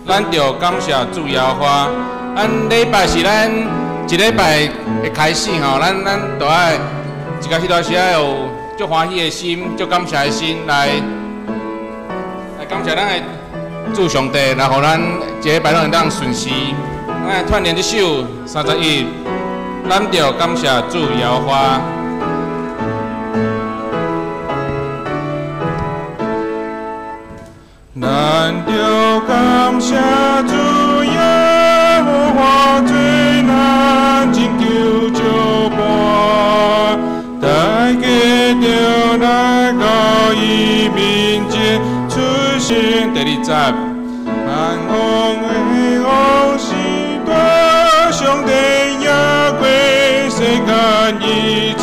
咱著感謝主耶和華。咱禮拜是咱一禮拜的開始吼，咱著愛一個彼段時愛有足歡喜的心，足感謝的心來感謝咱的主上帝，來予咱一禮拜攏會當順時。咱來串聯這首31，咱著感謝主耶和華。咱著感謝主耶和華，做咱拯救石伴，大家著來到伊面前出現。第二節，萬王的王是大上帝，也過世間一切，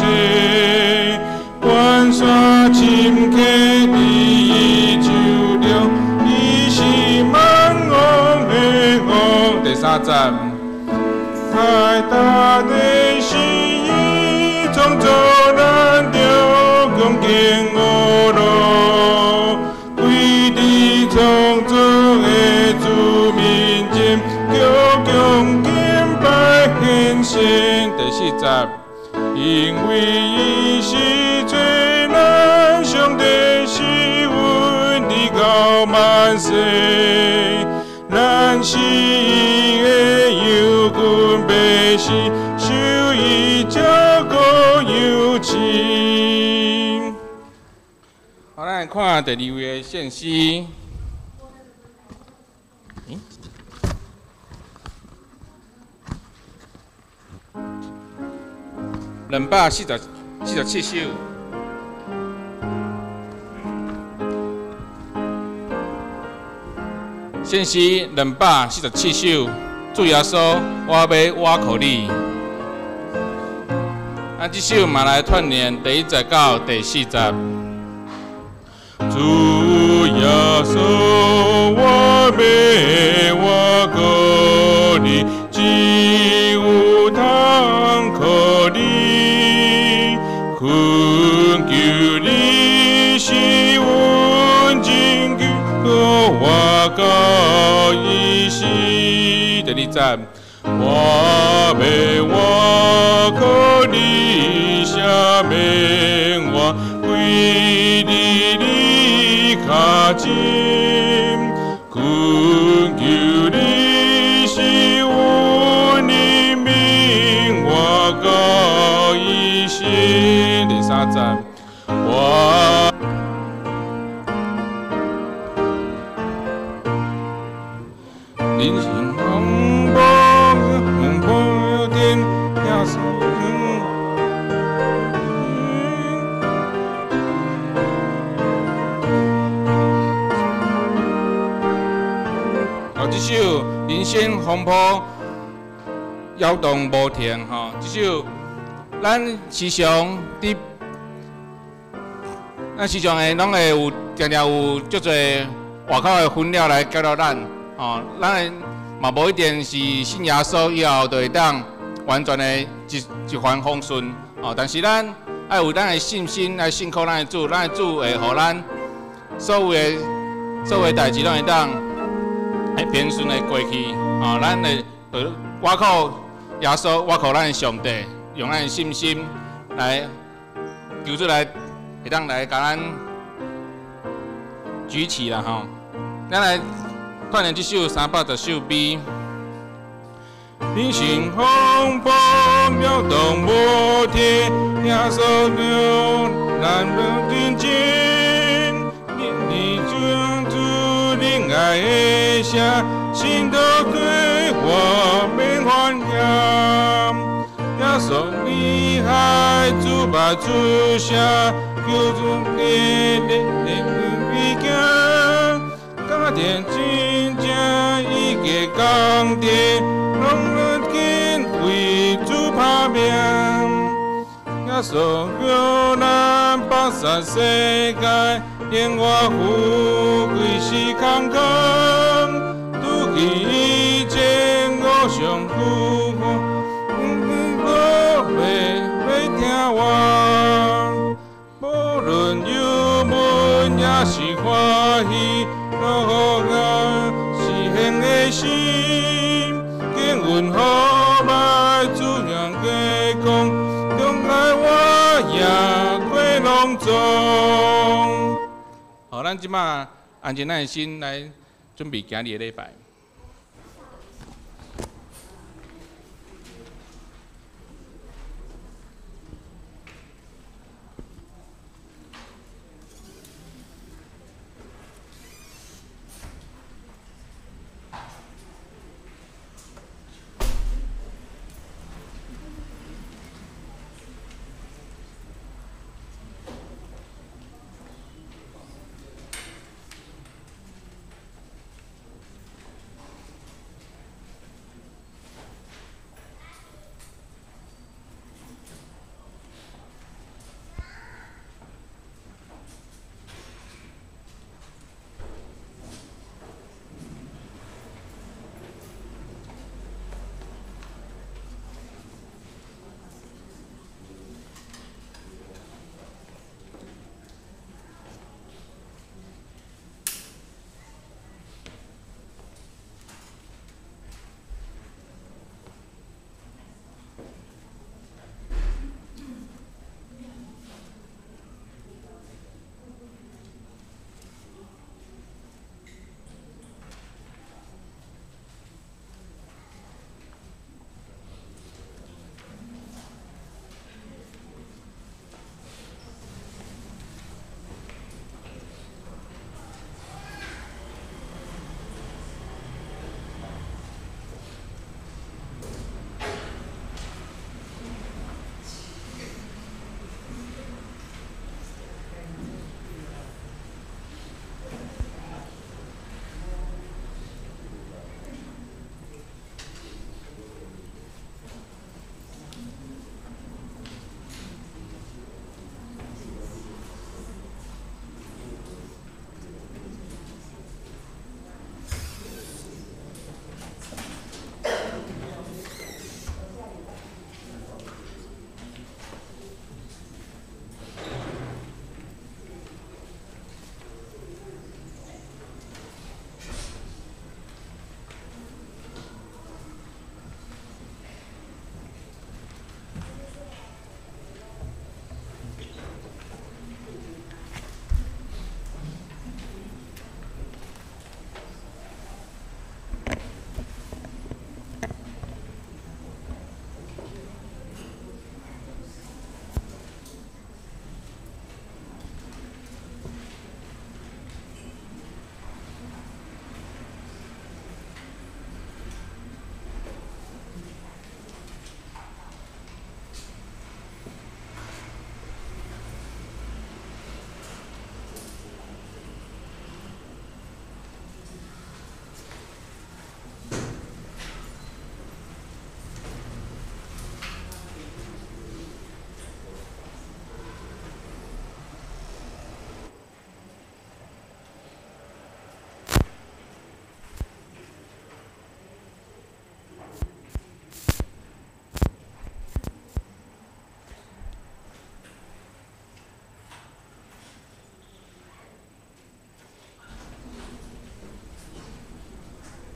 關山深刻佇伊手中。第三節，海大地是伊創造，咱著恭敬阿羅，跪佇創造的主面前，鞠躬敬拜獻身。第四節，因為伊是做咱上帝，是阮得到萬世。咱是伊的羊群百姓，受伊照顧有情。好，咱來看第二位的獻詩。247首。獻詩247首，主耶穌，我欲倚靠你。啊，這首嘛來串聯第一節到第四節。主耶穌，我欲倚靠你，只有通靠你，懇求你是阮拯救，我到伊死。第二節，我欲倚靠你，赦免我，歸佇你跤前，懇求你是阮的命，我到伊死。第三節，我。人生風波無定，耶穌。好，這首人生風波搖動無停，吼，這首咱時常佇，咱時常會攏會有，定定有足濟外口的紛擾來攪擾咱。哦，咱嘛無一定是信耶穌以後就會當完全的一帆風順。哦，但是咱愛有咱的信心來信靠咱的主，咱的主會予咱所有的代誌攏會當會平順的過去。哦，咱會倚靠耶穌，倚靠咱的上帝，用咱的信心來求主來會當來共咱舉起啦吼。咱來串聯這首310首 B。人生風波搖動無停，耶穌叫咱無認真，你主主你愛的聲，心都歸我免煩厭。耶穌你愛主把主聲，求主你你你你行。家庭真正伊个工地，攏緊為主拍拼。耶穌叫咱放下世界，榮華富貴是空空，拄去以前偶像苦苦，我欲聽我，無論憂悶抑是歡喜。落雨是現的心，经运好歹主人加讲，中爱我赢过拢总。好，咱这马安静咱的心来准备今日的礼拜。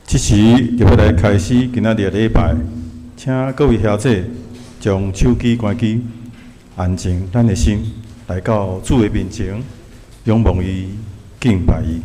这时就欲来开始今仔日的礼拜，请各位兄姐将手机关机，安静咱的心，来到主的面前，仰望伊，敬拜伊。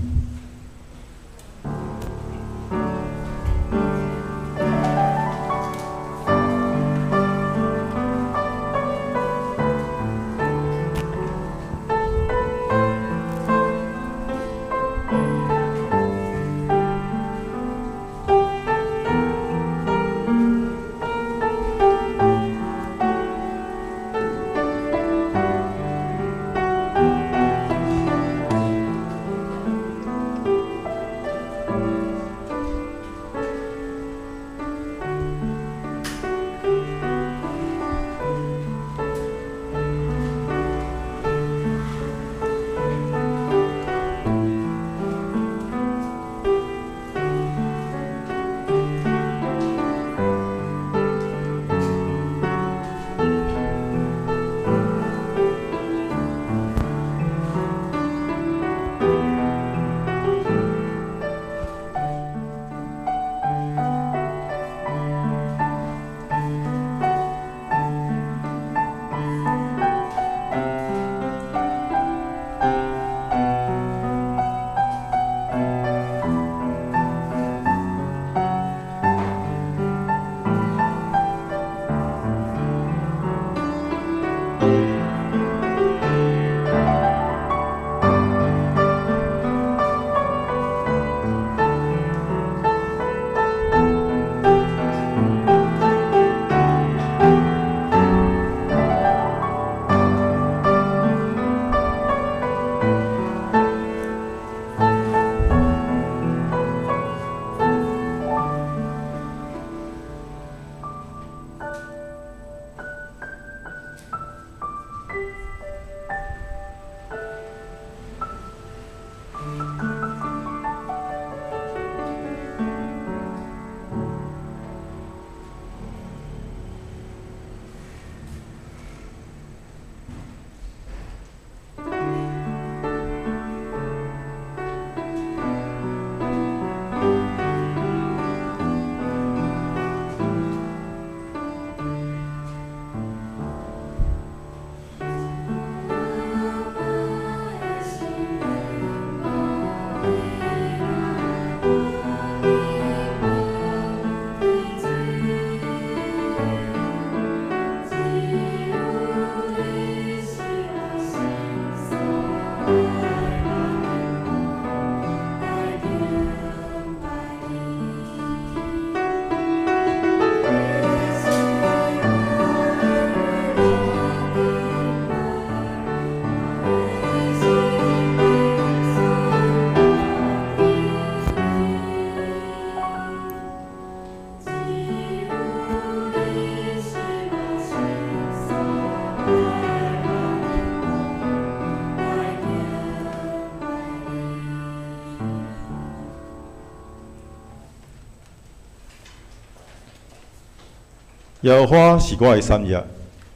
耶和華是我的產業，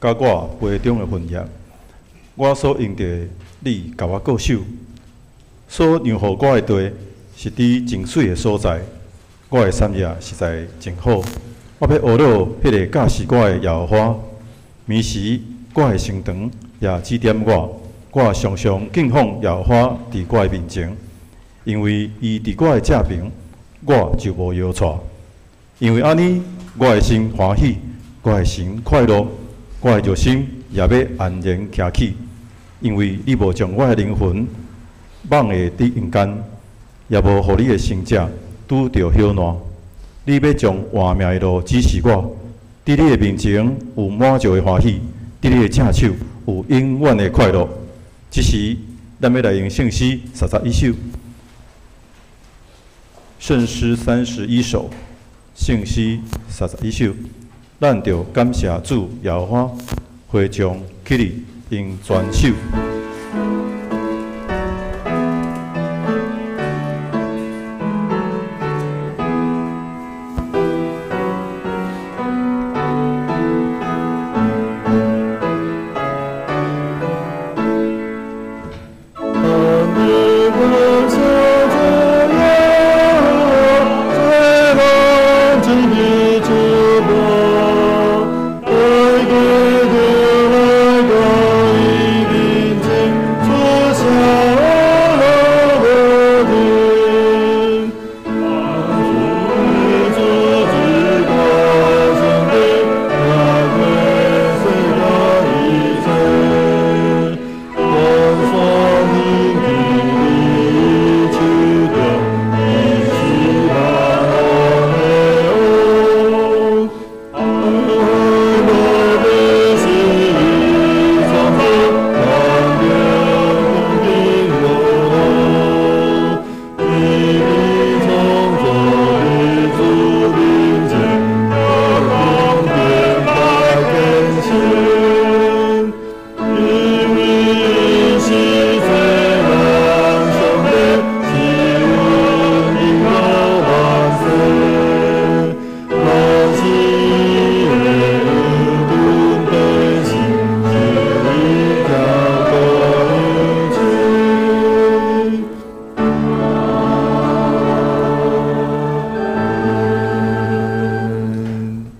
佮我杯中的份業。我所用著，你共我顧守；所讓予我的地，是佇真媠的所在。我的產業實在真好。我欲呵咾彼个教示我的耶和華。暝時我的神堂也指點我，我常常敬奉耶和華佇我的面前，因為伊佇我的正爿，我就無搖掣。因為按呢，我的心歡喜，我的心快樂，我的肉身也欲安然徛起，因為你無將我的靈魂放下佇陰間，也無予你的聖者拄著朽爛。你欲將活命的路指示我，佇你的面前有滿足的歡喜，佇你的正手有永遠的快樂。這時，咱欲來用聖詩三十一首，聖詩三十一首，聖詩三十一首，咱著感謝主耶和華，回將起立用全首。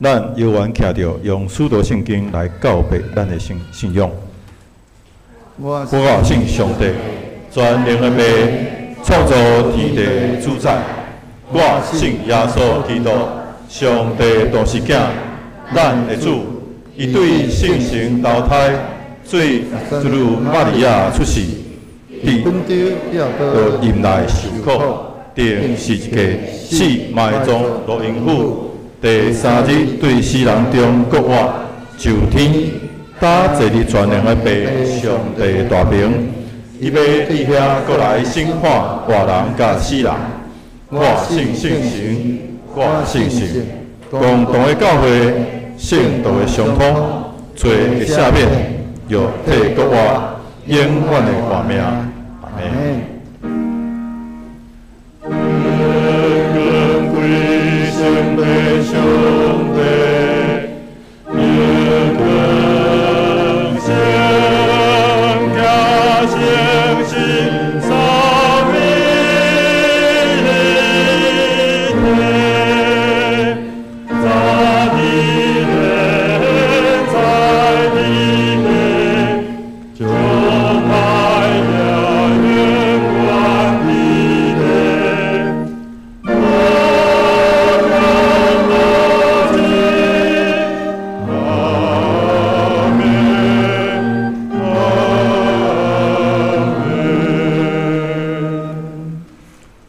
咱犹原徛著用使徒信經來告白咱的信信仰。我信上帝，全能的父，創造天地主宰。我信耶穌基督，上帝獨生子，咱的主。伊對聖神投胎，做主瑪利亞出世，佇陰內受苦，釘十字架，死埋葬落陰府。第三日對死人中復活，上天，搭坐佇全能的父上帝大爿，伊欲佇遐閣來審判活人佮死人。我信聖神，我信神，共同的教會，聖徒的相通，罪的赦免，肉體復活，永遠的活命。阿們。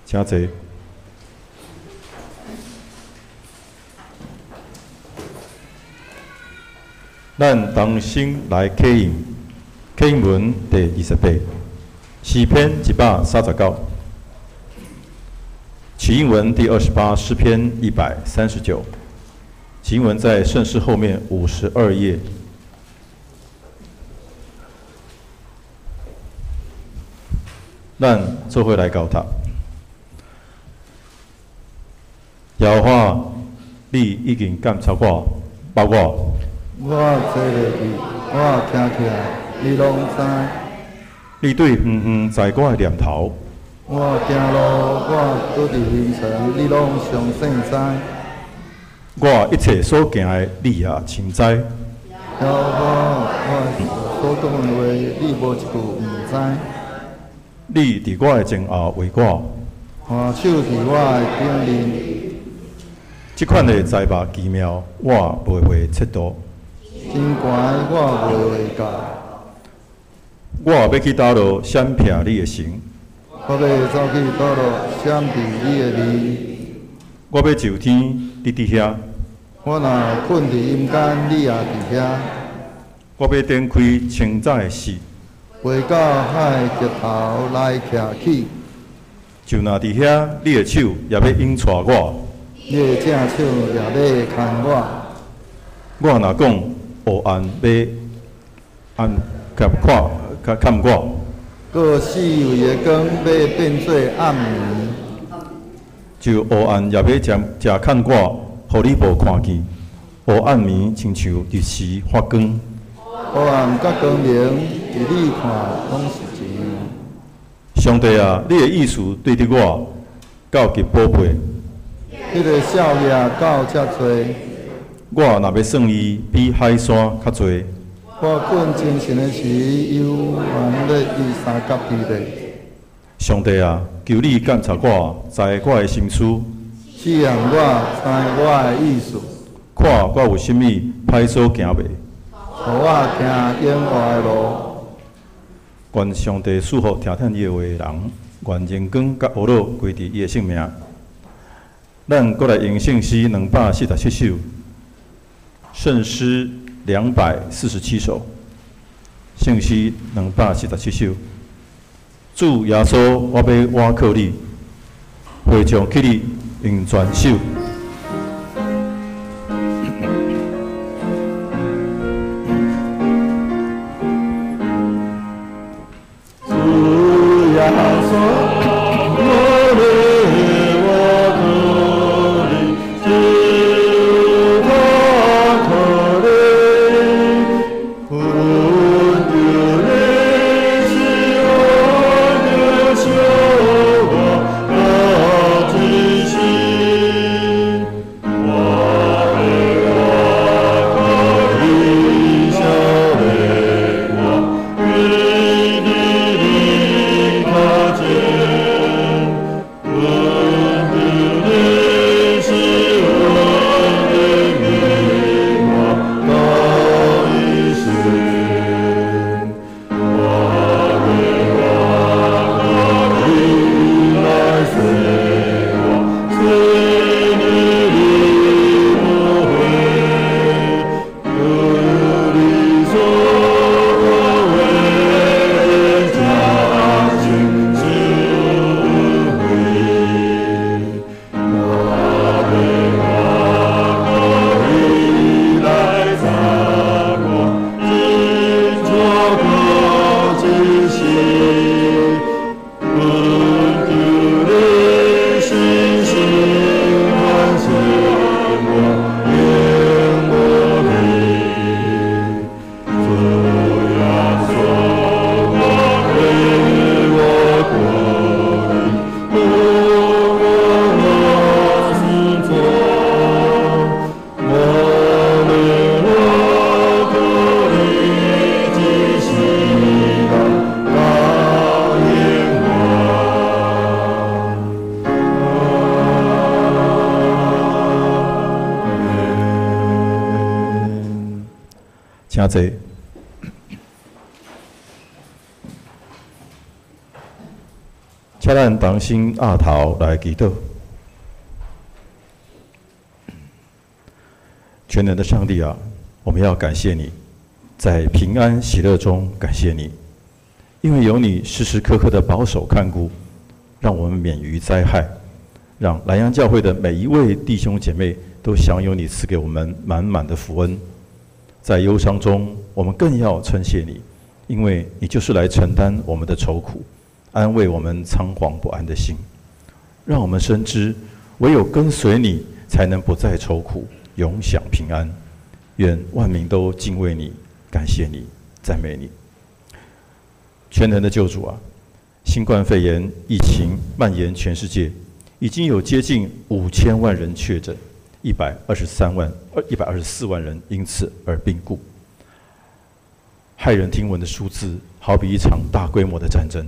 請坐。咱同心來啟應，啟應文第28，詩篇139，啟應文第28，詩篇139。啟應文在聖詩後面52頁。咱做伙來交託。耶和華，你已經監察我，包括我坐落去，我徛起來，你攏知。你對遠遠知我的念頭。我行路，我拄佇行程，你攏詳細知。我一切所行的，你也深知。耶和華，我所講的話，你無一句毋知。你佇我的前後圍我，看守佇我的頂面。這款的災禍奇妙，我袂會測度。真懸，我袂會到。我欲去佗落閃避你的神？我欲走去佗落閃避你的面？我欲上天，你佇遐。我若睏佇陰間，你也佇遐。我欲展開清早的翅，飛到海的極頭來徛起。就若佇遐，你的手也欲引帶我。你的正手也欲牽我。我若講黑暗欲暗佮看佮崁我，閣四圍的光欲變做暗暝，就黑暗也欲遮遮崁我，予你無看見。黑暗暝親像日時發光。黑暗佮光明，佇你看攏是一樣。上帝啊，你的意思對著我，到極寶貝。彼个數額到遮濟。我若欲算伊，比海沙較濟。我睏精神的時，猶原咧伊相佮佇咧。上帝啊，求你鑒察我，知我的心思。試驗我，知我的意思。看我有啥物歹所行袂？予我行永活的路。願上帝賜福聽聽伊的話的人，願榮光佮呵咾歸佇伊的聖名。咱閣來用聖詩247首，聖詩247首，聖詩兩百四十七首。主耶穌，我欲倚靠你，會眾起立，用全首。主耶穌，我欲倚靠你，只有靠你，困著你是我的小我到一生，我欲倚靠你，少年我归伫你跤前，困著你是阮的明我到一生，我欲倚靠你來洗我，洗你的寶血，求你所為的潔淨修悔，我欲倚靠你來察我，真錯過一生，困求你信心喚醒我，永無離。主耶穌，我欲倚靠你，予我若是錯，我欲倚靠你一世人到永遠。阿們。請坐。請咱同心徛頭來祈禱。全能的上帝啊，我們要感謝你，在平安喜樂中感謝你，因為有你時時刻刻的保守看顧，讓我們免於災害，讓南洋教會的每一位弟兄姐妹都享有你賜給我們滿滿的福恩。在憂傷中，我們更要稱謝你，因為你就是來承擔我們的愁苦，安慰我們倉惶不安的心，讓我們深知唯有跟隨你，才能不再愁苦，永享平安。愿万民都敬畏你，感谢你，赞美你。全能的救主啊，新冠肺炎疫情蔓延全世界，已经有接近5000万人确诊，123万、124万人因此而病故。骇人听闻的数字，好比一场大规模的战争。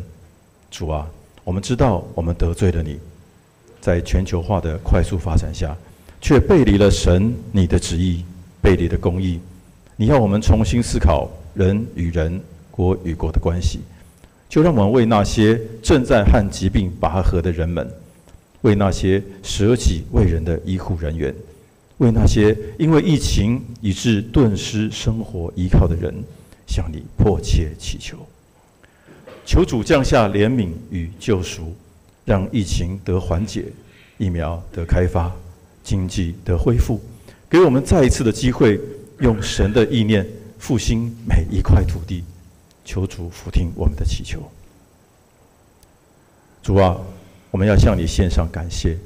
主啊，我们知道我们得罪了你，在全球化的快速发展下，却背离了神你的旨意，背离了公义。你要我们重新思考人与人、国与国的关系。就让我们为那些正在和疾病拔河的人们，为那些舍己为人的医护人员，为那些因为疫情以致顿失生活依靠的人，向你迫切祈求。求主降下怜悯与救赎，让疫情得缓解，疫苗得开发，经济得恢复，给我们再一次的机会，用神的意念复兴每一块土地。求主俯听我们的祈求。主啊，我们要向你献上感谢，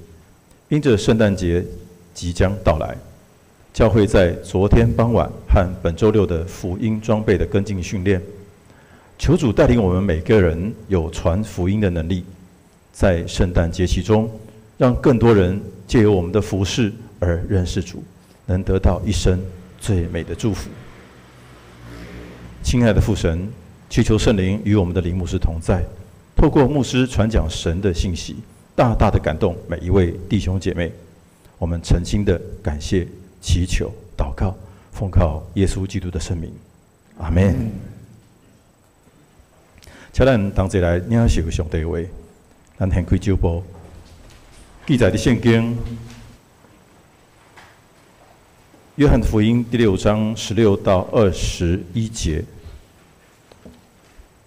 因着圣诞节即将到来，教会在昨天傍晚和本周六的福音装备的跟进训练，求主带领我们每个人有传福音的能力，在圣诞节期中，让更多人借由我们的服事而认识主，能得到一生最美的祝福。亲爱的父神，祈求圣灵与我们的林牧师同在，透过牧师传讲神的信息，大大的感动每一位弟兄姐妹。我们诚心的感谢、祈求、祷告，奉靠耶稣基督的圣名，阿们。请咱同齐来领受上帝话，咱掀开酒簿，记载的圣经，约翰福音第六章16到21节。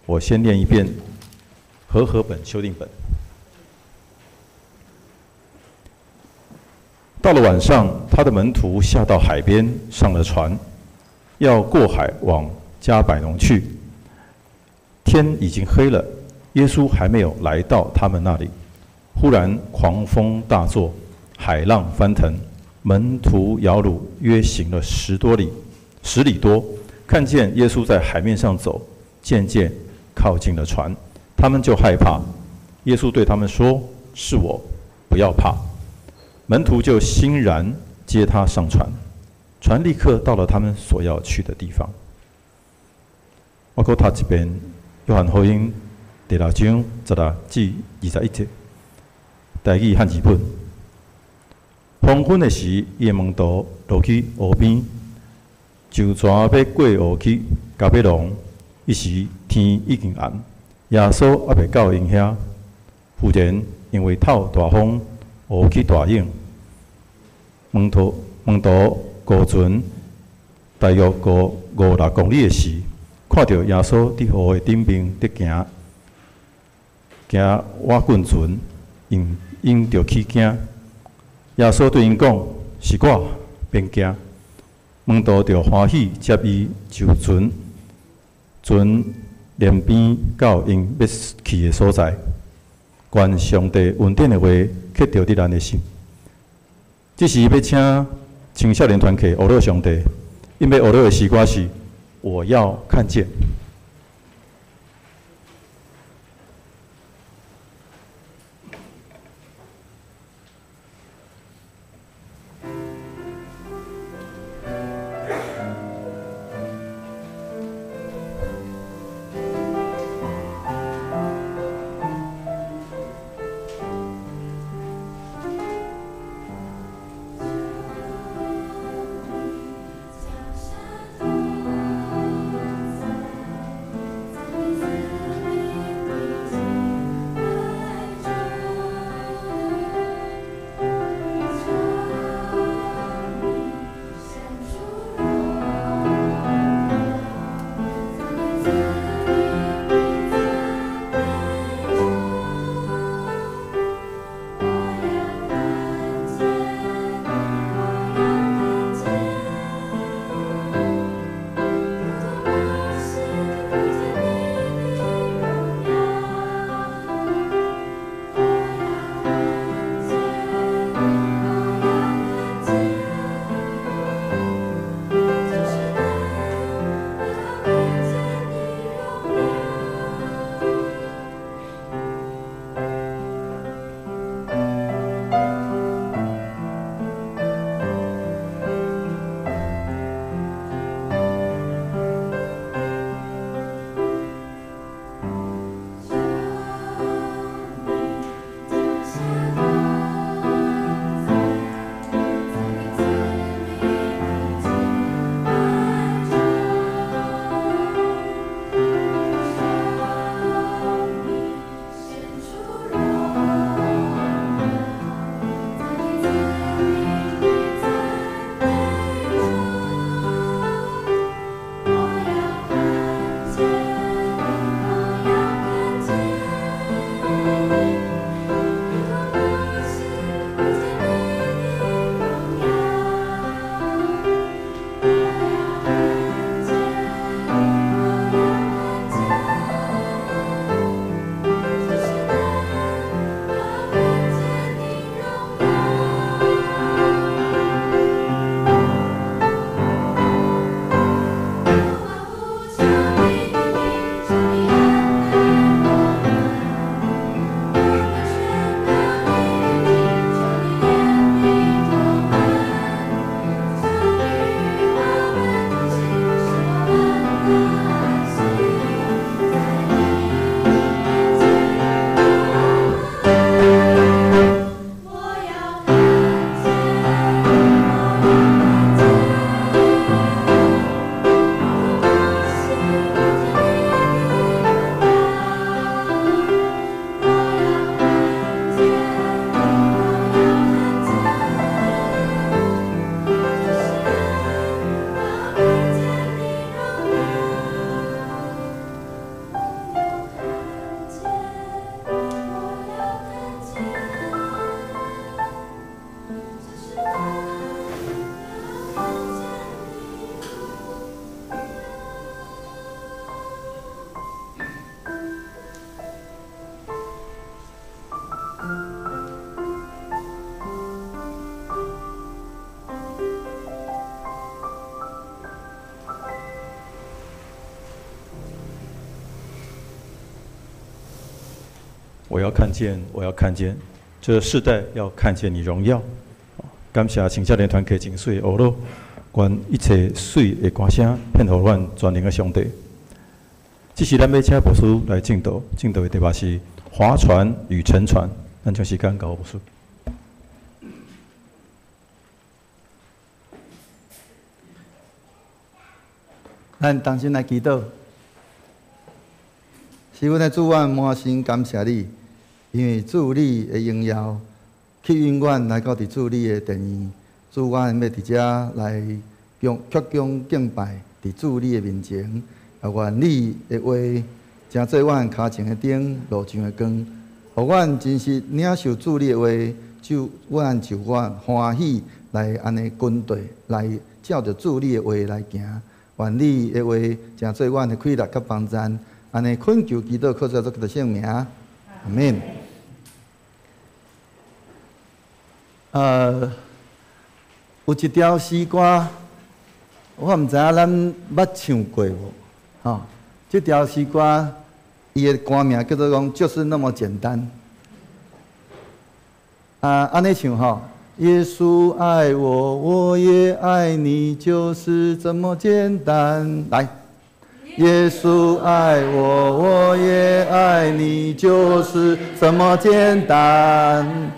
我先念一遍和合本修订本。到了晚上，他的门徒下到海边，上了船，要过海往加百农去。天已经黑了，耶稣还没有来到他们那里。忽然狂风大作，海浪翻腾，门徒摇橹约行了10多里，10里多，看见耶稣在海面上走，渐渐靠近了船，他们就害怕。耶稣对他们说：“是我，不要怕。”门徒就欣然接他上船，船立刻到了他们所要去的地方。我阁读一遍《约翰福音》第六章16至21节，台语汉字本。黄昏的时，伊的门徒落去湖边，舟船欲过湖去迦百农。彼时天已经暗，耶稣犹未到𪜶遐。忽然因为透大风，湖起大涌，门徒过船大约过五六公里的时，看著耶稣佇湖的顶面伫行，行倚近船，𪜶就起惊。耶稣对𪜶讲：“是我，免惊。”门徒就欢喜接伊上船，船连边到𪜶欲去的所在。愿上帝恩典的话刻著伫咱的心。这时欲请青少年团契学乐上帝，𪜶欲学乐的诗歌是：我要看见。降下同在。我要看見，我要看見，這世代要看見你榮耀。感謝青少年團契真水的學樂，願一切水的歌聲獻予阮全能的上帝。這時咱欲請牧師來證道，證道的題目是划船與沉船。咱將時間交予牧師。咱同心來祈禱。是阮的主，阮滿心感謝你，因為主你的榮耀吸引阮來到佇主你的殿院。主，阮欲佇遮來用鞠躬敬拜佇主你的面前，也願你的話成做阮跤前的燈，路上的光，予阮真實領受主你的話，就阮就阮歡喜來按呢跟隨，來照著主你的話來行。願你的話成做阮的氣力佮幫助。按呢懇求祈禱，靠主耶穌基督聖名，阿們。有一條詩歌，我毋知影咱捌唱過無？吼，這條詩歌，伊的歌名叫做講，就是那麼簡單。啊，按呢唱吼，耶穌愛我，我也愛你，就是這麼簡單。來。耶穌愛我，我也愛你，就是這麼簡單。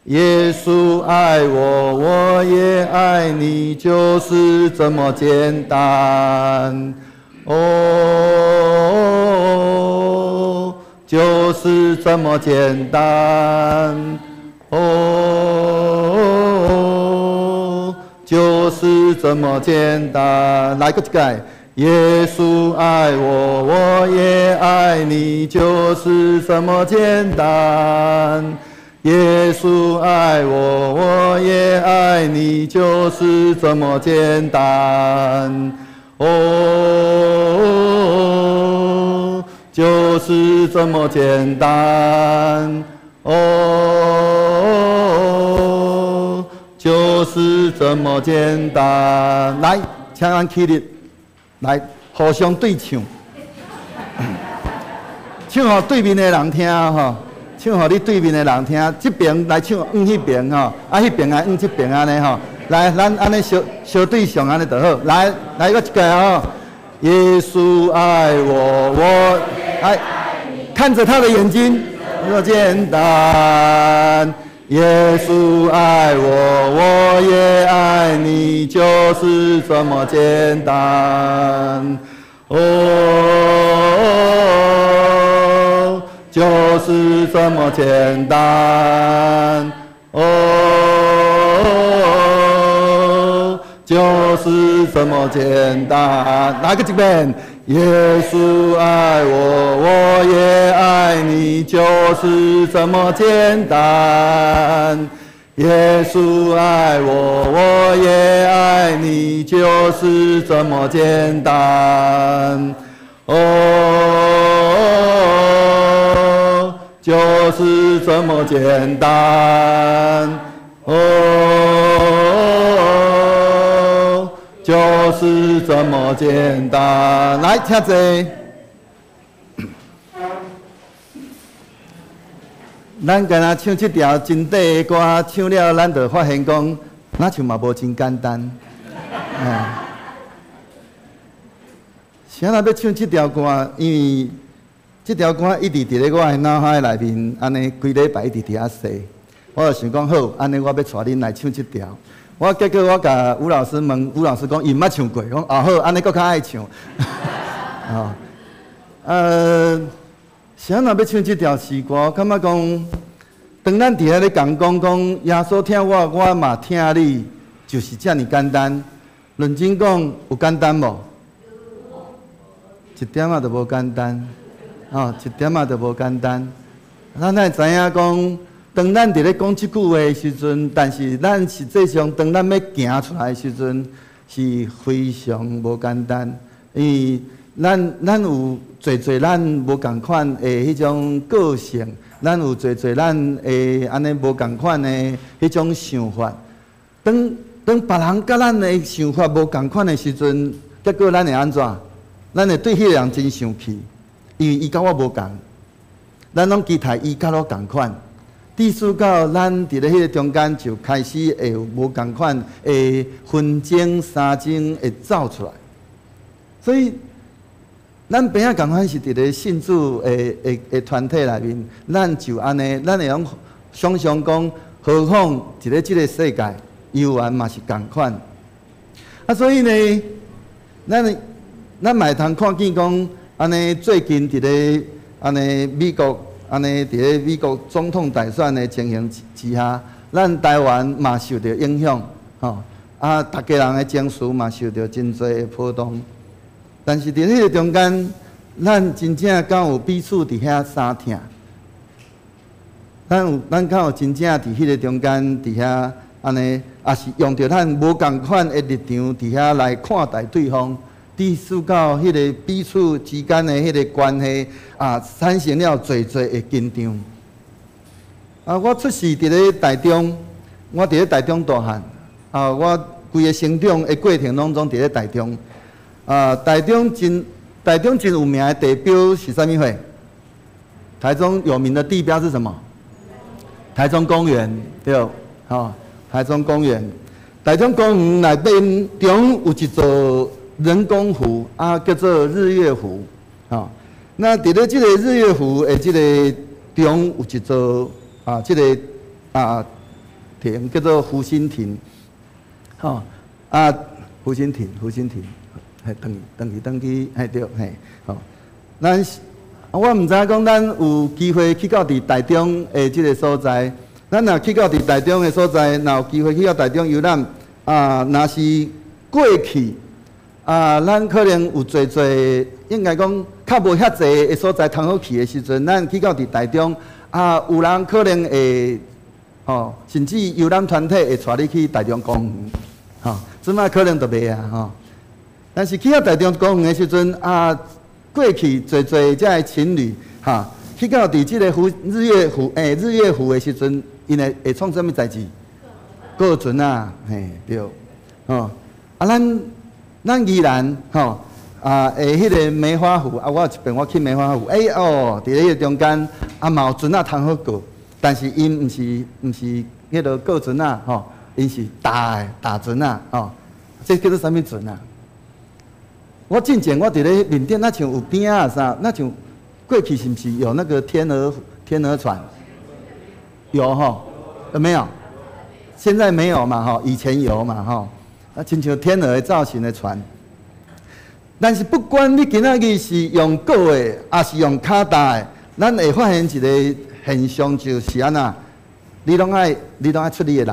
耶穌愛我，我也愛你，就是這麼簡單。哦，就是這麼簡單。哦，就是這麼簡單。來，閣一擺。耶穌愛我，我也愛你，就是這麼簡單。耶穌愛我，我也愛你，就是這麼簡單。哦，就是這麼簡單。哦，就是這麼簡單。來，請咱起立。來，互相對唱，唱予對面的人聽吼，唱予你對面的人聽，這邊來唱，往彼邊吼，啊，彼邊來往這邊按呢吼。來，咱按呢相相對唱按呢就好。來，來閣一擺吼。耶穌愛我，我愛，看著他的眼睛，這麼簡單。耶穌愛我，我也愛你，就是這麼簡單。哦，就是這麼簡單。哦，就是這麼簡單。來閣一遍？耶穌愛我，我也愛你，就是這麼簡單。耶穌愛我，我也愛你，就是這麼簡單。哦，就是這麼簡單。哦，就是這麼簡單。來，請坐。咱敢若唱這條真短的歌，唱了咱就發現講，若像嘛無真簡單。啥人欲唱這條歌？因為這條歌一直佇咧我的腦海內面，按呢規禮拜一直佇遐踅。我就想講好，按呢我欲帶恁來唱這條。我結果我共吳老師問，吳老師講伊毋捌唱過，講啊好，按呢閣較愛唱。啥人欲唱這條詩歌？我感覺講，當咱佇遐咧共講講，耶穌疼我，我嘛疼你，就是遮爾簡單。認真講，有簡單無？一點仔都無簡單，吼，一點仔都無簡單。咱愛知影講，當咱佇咧講這句話的時陣，但是咱實際上當咱欲行出來的時陣，是非常無簡單，因為咱有濟濟咱無仝款的彼種個性，咱有濟濟咱的按呢無仝款的彼種想法。當別人佮咱的想法無仝款的時陣，結果咱會按怎？咱會對彼个人真生氣，因為伊佮我無仝。咱攏期待伊佮我仝款，致使到咱佇咧彼个中間就開始會有無仝款的紛爭、相爭會走出來。所以，咱邊仔仝款是佇咧信主的團體內面，咱就按呢，咱會用想像講，何況佇咧這个世界，猶原嘛是仝款。啊，所以呢，咱嘛會通看見講，按呢最近佇咧按呢美國，按呢佇咧美國總統大選的情形之下，咱台灣嘛受著影響，吼啊，逐家人的情緒嘛受著真濟的波動。但是佇彼个中間，咱真正敢有彼此佇遐相疼？咱敢有真正佇彼个中間佇遐按呢，抑是用著咱無仝款的立場佇遐來看待對方？致使到彼个彼此之間的彼个關係啊，產生了濟濟的緊張。啊，我出世佇咧台中，我佇咧台中大漢。啊，我規个成長的過程攏總佇咧台中。啊，台中真有名的地標是啥物貨？台中有名的地標是什麼？台中公園，對，吼，台中公園。台中公園內面中有一座人工湖啊，叫做日月湖，吼。那佇咧這个日月湖的這个中有一座啊，這个啊亭叫做湖心亭，吼啊湖心亭，湖心亭，嘿，轉去轉去轉去，嘿對，嘿，吼。咱我毋知影講咱有機會去到佇台中的這个所在，咱若去到佇台中的所在，若有機會去到台中遊覽啊，若是過去。啊，咱可能有濟濟，應該講較無遐濟的所在通好去的時陣，咱去到佇台中，啊，有人可能會，吼，甚至遊覽團體會帶你去台中公園，吼，這擺可能就袂啊，吼。但是去到台中公園的時陣，啊，過去濟濟這个情侶，哈，去到佇這个湖日月湖，日月湖的時陣，𪜶會創啥物代誌？過船仔，嘿，對，吼，啊，咱宜蘭吼啊，彼个梅花湖啊，我有一遍我去梅花湖，欸哦，佇咧彼个中間啊，嘛有船仔通好過，但是𪜶毋是彼个過船仔吼，𪜶是踏的踏船仔吼，這叫做啥物船啊？我進前我佇咧緬甸，若像有邊仔啊啥，若像過去是毋是有那個天鵝船？有吼？有沒有？現在沒有嘛吼，以前有嘛吼。啊，親像天鵝的造型的船，但是不管你今仔日是用過的，抑是用跤踏的，咱會發現一个現象，就是按怎，你攏愛出你的力，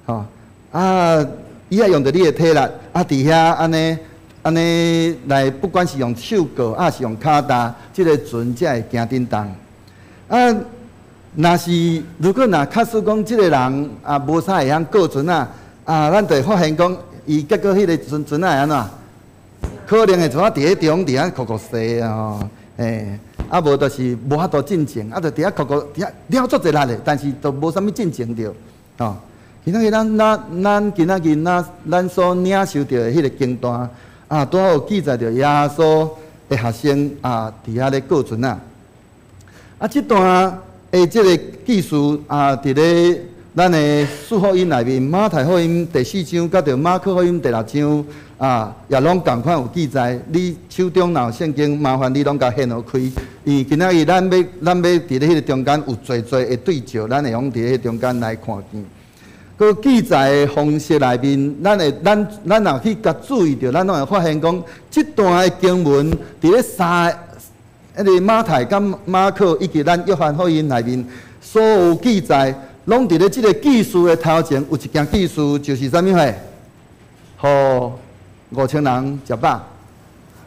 吼啊，伊愛用著你的體力，啊，佇遐按呢按呢來，不管是用手過，抑是用跤踏，這个船才會行振動。啊，若是如果若假使講這个人啊，無啥會曉過船仔。啊，咱就會發現講，伊結果彼个船船仔會按怎？可能會怎啊？佇咧中佇遐哭哭踅啊吼，欸，啊無就是無法度進前，啊就佇遐哭哭，佇遐了足濟力的，但是都無啥物進前著，吼。今仔日咱今仔日咱所領受著的彼个經段，啊，拄好有記載著耶穌的學生啊，佇遐咧過船仔。啊，這段的這个記事啊，佇咧咱的四福音內面，馬太福音第四章，佮著馬可福音第六章啊，也攏仝款有記載。你手中若有聖經，麻煩你攏共掀予開，因為今仔日咱欲佇咧彼个中間有濟濟的對照，咱會用佇彼个中間來看見。閣記載的方式內面，咱若去共注意著，咱攏會發現講，這段的經文佇咧三彼个馬太佮馬可以及咱約翰福音內面所有記載，攏佇咧這个記事的頭前有一件記事，就是啥物貨？予5000人食飽，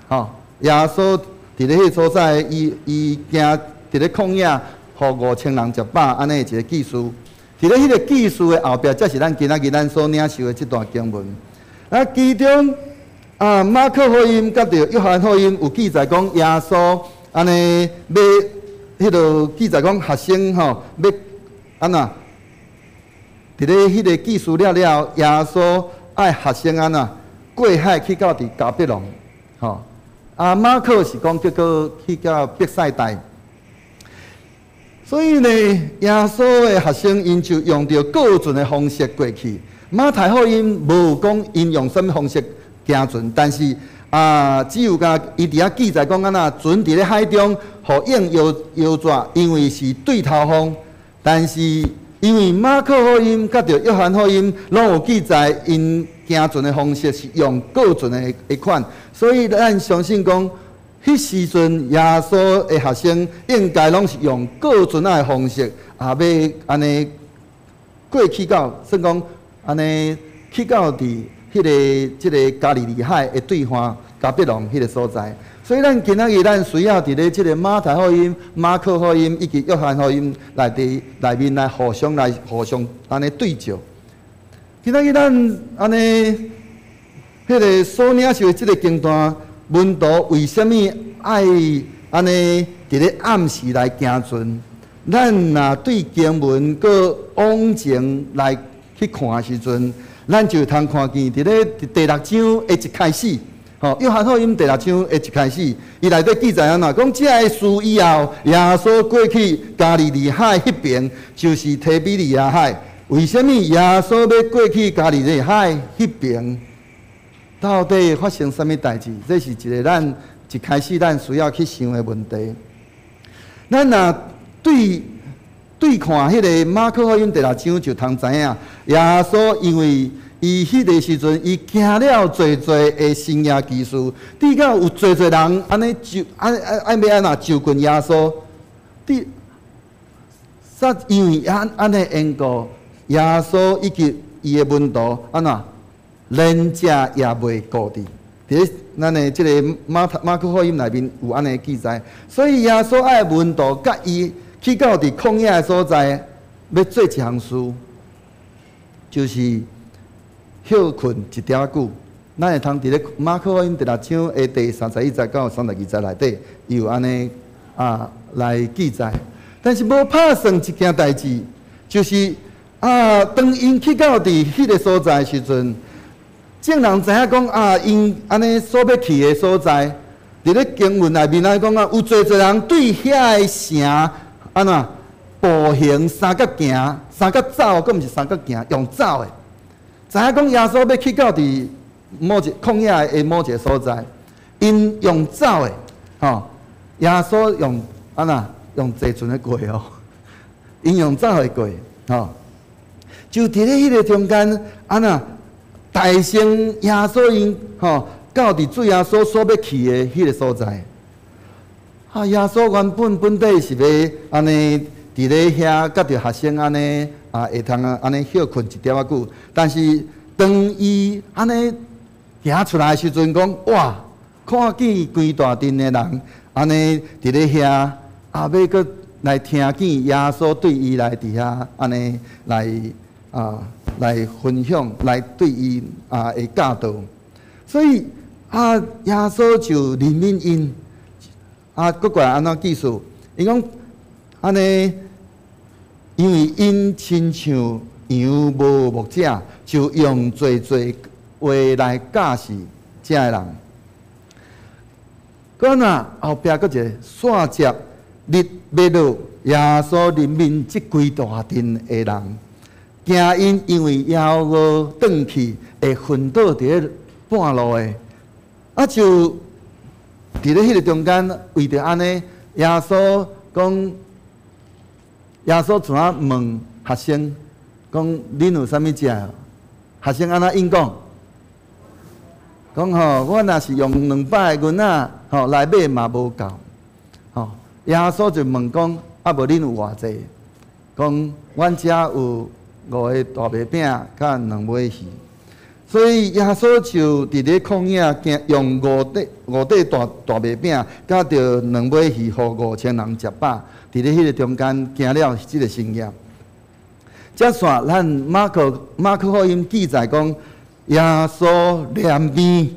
吼！耶穌佇咧彼个所在，伊行佇咧曠野，予5000人食飽，按呢一个記事。佇咧彼个記事的後壁，才是咱今仔日咱所領受的這段經文。啊，其中啊，馬可福音佮著約翰福音有記載講耶穌按呢欲彼个記載講學生吼欲按怎？佇咧彼个記事了了，耶穌愛學生按怎過海去到佇迦百農，吼。啊，馬可是講結果去到伯賽大。所以呢，耶穌的學生𪜶就用著過船的方式過去。馬太福音無講𪜶用啥物方式行船，但是啊，只有共伊佇遐記載講按怎船佇咧海中，予湧搖搖逝，因為是對頭風。但是因為馬可福音佮著約翰福音攏有記載，𪜶行船的方式是用過船的的款，所以咱相信講，彼時陣耶穌的學生應該攏是用過船仔的方式，啊，欲按呢過去到，算講按呢去到佇彼个這个加利利海的對岸迦百農彼个所在。所以咱今仔日咱需要佇咧這个馬太福音、馬可福音以及約翰福音內底內面來互相來互相按呢對照。今仔日咱按呢彼个所領受的這个經段，門徒為啥物愛按呢佇咧暗時來行船？咱若對經文閣往前來去看的時陣，咱就通看見佇咧第六章的一開始，吼，約翰福音第六章的一開始，伊內底記載按怎講？這个事以後，耶穌過去加利利海彼邊，就是提比利亞海。為啥物耶穌欲過去加利利海彼邊？到底發生啥物代誌？這是一个咱一開始咱需要去想的問題。咱若對對看彼个馬可福音第六章，就通知影，耶穌因為伊彼个時陣，伊行了濟濟的神蹟奇事，直到有濟濟人按呢就按按按欲按怎就近耶穌，佇煞因為按按呢緣故，耶穌以及伊的門徒按怎連食也袂顧佇。佇咧咱的這个馬馬可福音內面有按呢記載，所以耶穌愛門徒佮伊去到佇曠野的所在，欲做一項事，就是歇睏一點仔久。咱會通佇咧馬可福音第六章的第31節到32節內底，伊有按呢啊來記載。但是無拍算一件代誌，就是啊，當𪜶去到佇彼个所在的時陣，眾人知影講啊，𪜶按呢所欲去的所在，佇咧經文內面來講啊，有濟濟人對遐个城按怎步行相佮行，相佮走，閣毋是相佮行，用走的。知影講耶穌欲去到佇某一曠野的某一个所在，𪜶用走的，吼，耶穌用按怎用坐船的過哦，𪜶用走的過，吼，就佇咧彼个中間按怎大聲耶穌𪜶吼到佇主耶穌所欲去的彼个所在。啊，耶穌原本本底是欲按呢佇咧遐佮著學生按呢啊會通按呢歇睏一點仔久，但是當伊按呢行出來的時陣，講哇，看見規大陣的人按呢佇咧遐，啊，欲閣來聽見耶穌對伊來佇遐按呢來啊來分享，來對伊啊的教導，所以啊，耶穌就憐憫𪜶，啊，閣過來按怎記述？伊講按呢，因為𪜶親像羊無牧者，就用濟濟話來教示遮的人。閣若後壁閣一个煞接日欲落，耶穌憐憫這規大陣的人，驚𪜶因為枵餓轉去會昏倒佇咧半路的，啊就佇咧彼个中間，為著按呢，耶穌講，耶穌怎啊問學生講恁有啥物食？學生按怎應講？講吼，我若是用200個銀仔吼來買嘛無夠。吼，耶穌就問講，啊無恁有偌濟？講阮遮有五個大麥餅佮兩尾魚。所以耶穌就佇咧曠野行，用五塊大麥餅，佮著兩尾魚，予5000人食飽。佇咧彼个中間行了這个神蹟。接續咱馬可福音記載講，耶穌憐憫，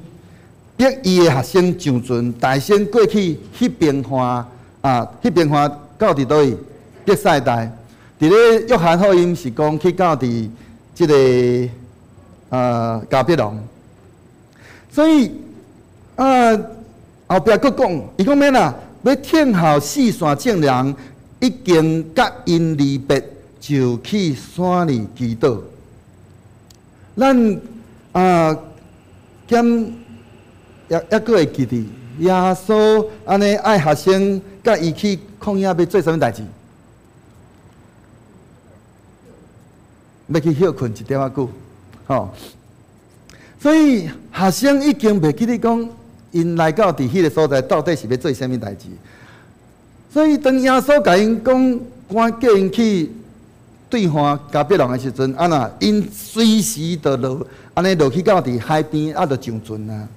逼伊的學生上船，大聲過去彼邊岸啊，彼邊岸到佇佗位？伯賽大。佇咧約翰福音是講去到佇這个迦百農。所以啊，後壁閣講，伊講欲按怎？欲聽候四散眾人，已經佮𪜶離別，就去山裡祈禱。咱啊，兼猶閣會記得耶穌按呢愛學生佮伊去曠野欲做啥物代誌？欲去歇睏一點仔久，吼。所以學生已經袂記得講，𪜶來到佇彼个所在到底是欲做啥物代誌。所以當耶穌共𪜶講，趕叫𪜶去對岸迦百農的時陣，按怎𪜶隨時就落，按呢落去到佇海邊，啊，就上船啊，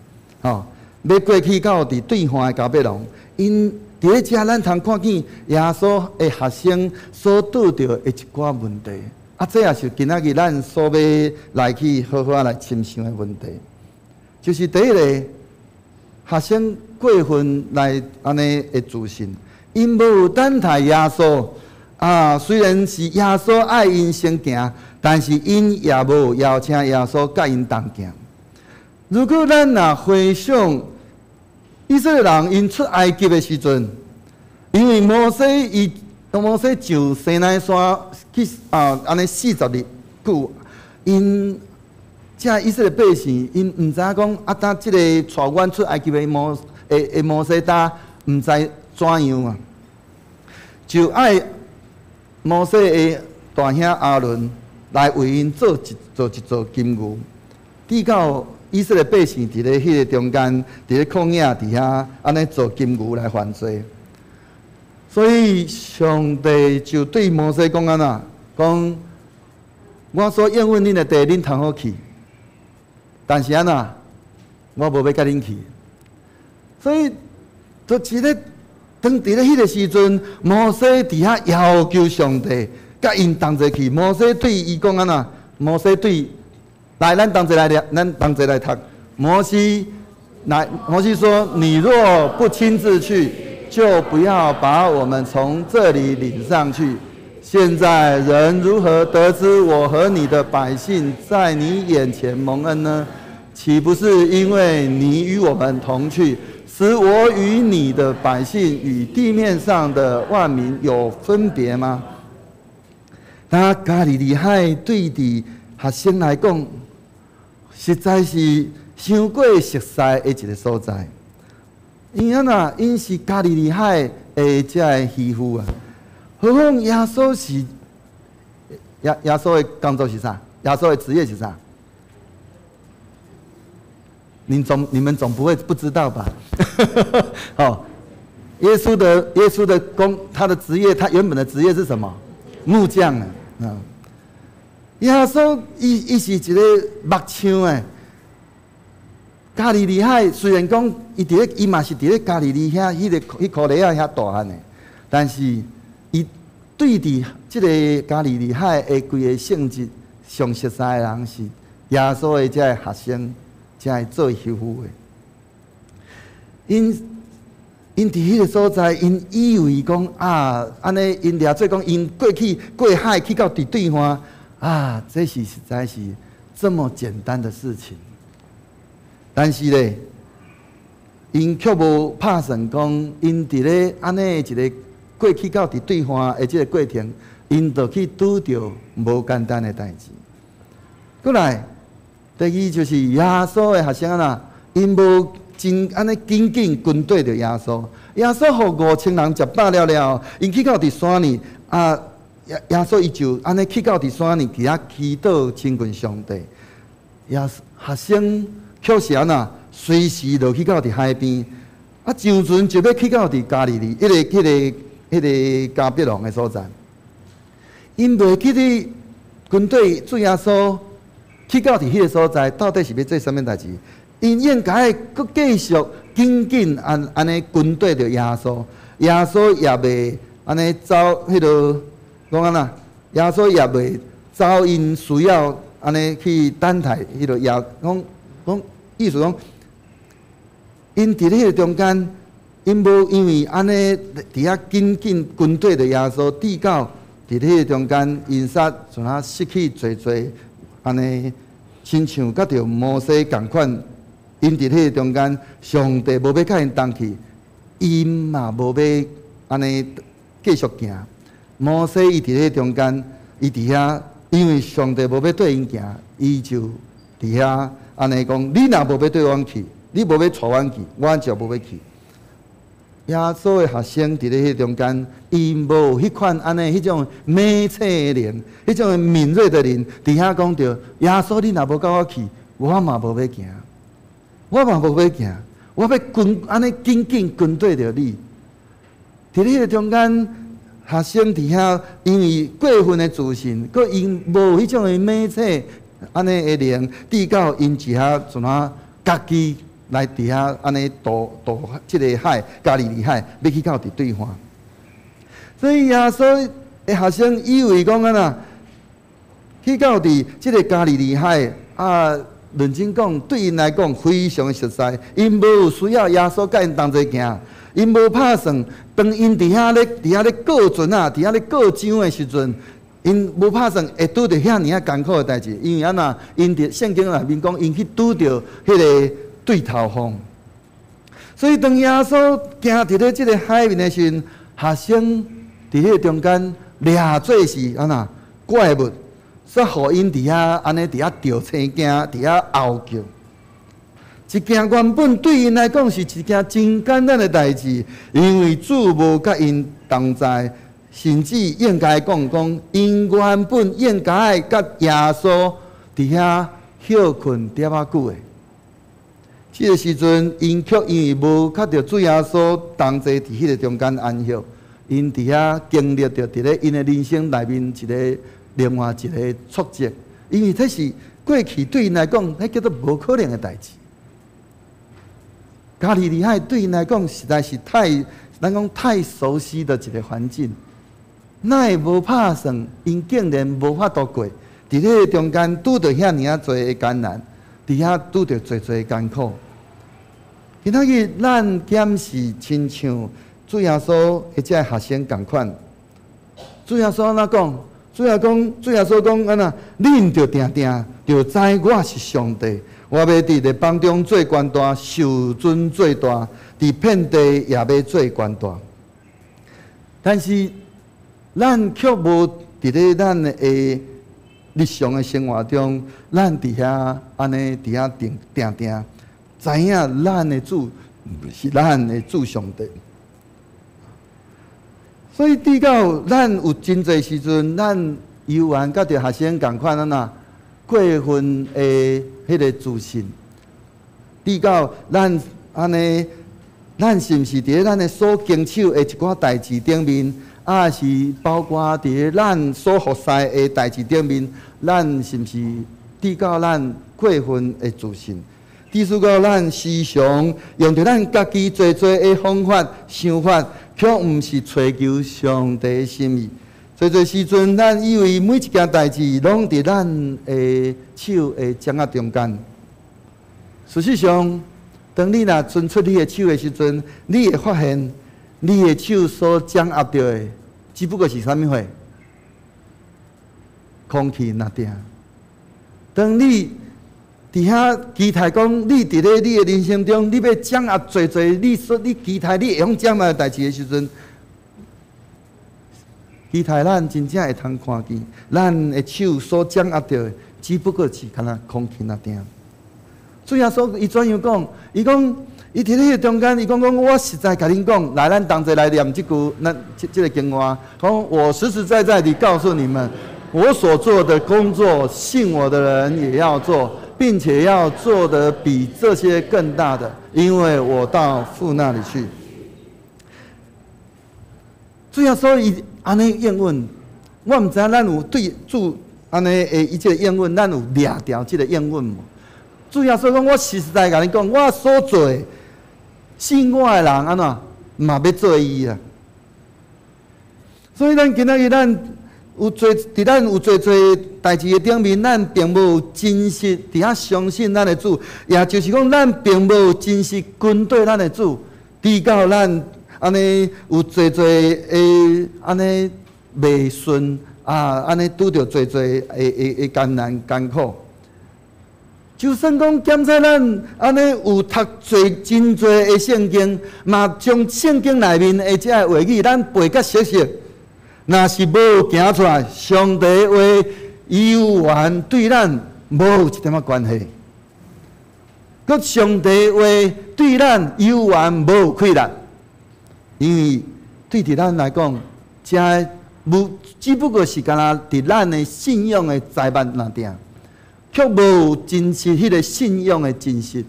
吼，欲過去到佇對岸的迦百農。𪜶佇咧遮，咱通看見耶穌的學生所拄著的一寡問題。啊，這也是今仔日咱所欲來去好好來深想的問題。就是第一个，學生過分來按呢的自信，𪜶無等待耶穌啊。雖然是耶穌愛𪜶先行，但是𪜶也無邀請耶穌佮𪜶同行。如果咱若回想以色列人𪜶出埃及的時陣，因為摩西上西奈山去啊，按呢40日久，𪜶這以色列百姓，𪜶毋知影講啊，當這個帶阮出埃及的摩西，呾毋知怎樣啊，就愛摩西的大兄亞倫來為𪜶做一座金牛，直到以色列百姓佇咧彼个中間，佇咧曠野佇遐按呢做金牛來犯罪。所以上帝就對摩西講按怎，講我所應允恁的地，恁通好去，但是按怎，我無欲佮恁去。所以，就是咧，當佇咧彼个時陣，摩西佇遐要求上帝，佮𪜶同齊去。摩西對伊講按怎？摩西對，來，咱同齊來念，咱同齊來讀。摩西來，摩西說：你若不親自去，就不要把我們從這裡領上去。現在人如何得知我和你的百姓在你眼前蒙恩呢？豈不是因為你與我們同去，使我與你的百姓與地面上的萬民有分別嗎？那加利利海對佇學生來講，實在是傷過熟似的一个所在。𪜶按怎？𪜶是加利利海的這个漁夫啊。何況耶穌是耶穌的工作是啥？耶穌的職業是啥？你們總不會不知道吧？哦，耶穌的工，他的職業，他原本的職業是什麼？木匠啊！啊，耶穌伊是一个木匠的。加利利海雖然講伊嘛是佇咧加利利遐，彼箍犁仔遐大漢的，但是伊對佇這个加利利海的規个性質上熟似的人是耶穌的這个學生，這个做漁夫的。𪜶佇彼个所在，𪜶以為講啊，按呢𪜶掠做講，𪜶過去過海去到佇對岸啊，這是實在是這麼簡單的事情。但是咧，𪜶卻無拍算講，𪜶佇咧按呢一个過去到佇對岸的這个過程，𪜶就去拄著無簡單的代誌。過來，第二就是耶穌的學生啊，𪜶無真按呢緊緊跟綴著耶穌。耶穌予5000人食飽了了，𪜶去到佇山裡啊，耶穌伊就按呢去到佇山裡，佇遐祈禱親近上帝。耶學生卻是按怎，隨時落去到佇海邊，啊，上船就欲去到佇加利利，彼个迦百農的所在。𪜶袂記得跟綴主耶穌，去到佇彼个所在，到底是欲做啥物代誌？𪜶應該閣繼續緊緊按按呢跟綴著耶穌，耶穌也袂按呢走彼落講按怎？耶穌也袂走𪜶需要按呢去等待彼落耶講講意思講，𪜶佇彼个中間，𪜶無因為按呢佇遐緊緊跟綴著耶穌，直到佇彼个中間，𪜶煞像啊失去濟濟按呢，親像佮著摩西仝款，𪜶佇彼个中間，上帝無欲佮𪜶同去，𪜶嘛無欲按呢繼續行。摩西伊佇彼個中間，伊佇遐，因為上帝無欲綴𪜶行，伊就佇遐按呢講：你若無欲綴阮去，你無欲帶阮去，阮就無欲去。耶穌的學生佇咧彼中間，伊無彼款按呢彼種猛醒的靈，彼種敏銳的靈，佇遐講著：耶穌，你若無佮我去，我嘛無欲行，我嘛無欲行，我欲跟按呢緊緊跟綴著你。佇彼個中間，學生佇遐，因為過分的自信，閣𪜶無彼種的猛醒按呢的靈，直到𪜶佇遐怎啊家己來佇遐按呢渡渡這个海，加利利海，欲去到佇對岸。所以耶穌的學生以為講按怎去到佇這个加利利海啊，認真講，對𪜶來講非常的熟悉，𪜶無需要耶穌佮𪜶同齊行，𪜶無拍算。當𪜶佇遐咧過船啊，佇遐咧過槳的時陣，𪜶無拍算會拄著遐爾仔艱苦的代誌，因為按怎？𪜶佇聖經內面講，𪜶去拄著彼个對頭風。所以當耶穌行佇咧這个海面的時陣，學生佇彼个中間掠做是按怎怪物，煞予𪜶佇遐按呢佇遐著青驚，佇遐嗷叫。一件原本對𪜶來講是一件真簡單的代誌，因為主無佮𪜶同在，甚至應該講講，𪜶原本應該佮耶穌佇遐歇睏點仔久的。這个時陣，𪜶卻因為無佮著主耶穌同齊佇彼个中間安歇，𪜶佇遐經歷著佇咧𪜶的人生內面一个另外一个挫折，因為這是過去對𪜶來講，彼叫做無可能的代誌。加利利海對𪜶來講實在是太，咱講太熟悉的一个環境，哪會無拍算？𪜶竟然無法度過，佇彼个中間拄著遐爾仔濟的艱難，佇遐拄著濟濟艱苦。今仔日咱敢是親像主耶穌的這个學生仝款？主耶穌按怎講？主耶穌講按怎？恁著定定著知我是上帝。我欲佇列邦中做權大，受尊做大，佇遍地也欲做權大。但是，咱卻無佇咧咱的日常的生活中，咱佇遐按呢佇遐定定定，知影咱的主是咱的主上帝。所以，直到咱有真濟時陣，咱猶原佮著學生仝款按怎過分的彼个自信，直到咱按呢，咱是毋是佇咧咱的所經手的一寡代誌頂面，抑是包括佇咧咱所服侍的代誌頂面，咱是毋是直到咱過分的自信？致使到咱時常用著咱家己濟濟的方法、想法，卻毋是揣求上帝的心意。濟濟時陣，咱以為每一件代誌攏佇咱的手的掌握中間。事實上，當你若伸出你的手的時陣，你會發現你的手所掌握著的，只不過是啥物貨？空氣爾爾。當你佇遐期待講，你佇咧你的人生中，你欲掌握濟濟你所你期待你會用掌握的代誌的時陣，期待咱真正會通看見，咱的手所掌握著的，只不過是干焦空氣爾爾。主耶穌伊怎樣講？伊講，伊佇彼个中間，伊講講，我實在共恁講，來，咱同齊來念這句，咱這這个經文，講我實實在在地告訴你們，我所做的工作，信我的人也要做，並且要做得比這些更大的，因為我到父那裡去。主耶穌伊按呢應允，我毋知影咱有對主按呢的伊這个應允，咱有掠著這个應允無？主耶穌講，我實實在共你講，我所做的，信我的人按怎嘛欲做伊啊。所以咱今仔日咱有濟佇咱有濟濟代誌的頂面，咱並無真實佇遐相信咱的主，也就是講，咱並無真實跟綴咱的主，直到咱按呢有濟濟的按呢袂順啊，按呢拄著濟濟的的的艱難艱苦。就算講檢查咱按呢有讀濟真濟的聖經，嘛將聖經內面的這个話語，咱背甲熟熟。若是無行出來，上帝話猶原對咱無一點仔關係。閣上帝話對咱猶原無氣力，因為對佇咱來講，這無只不過是干焦佇咱的信仰的財物內定，卻無真實彼个信仰的真實。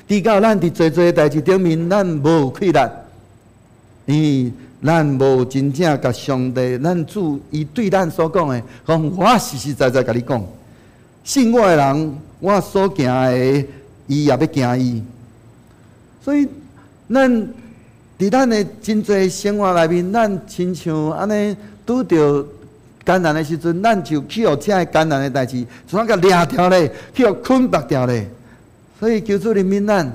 直到咱佇濟濟代誌頂面，咱無氣力，因為咱無真正共上帝，咱主伊對咱所講的，講我實實在在共你講，信我的人，我所行的，伊也欲行伊。所以，咱佇咱的真濟生活內面，咱親像按呢拄著艱難的時陣，咱就去予這个艱難的代誌，怎共掠著咧，去予捆縛著咧。所以求主憐憫咱，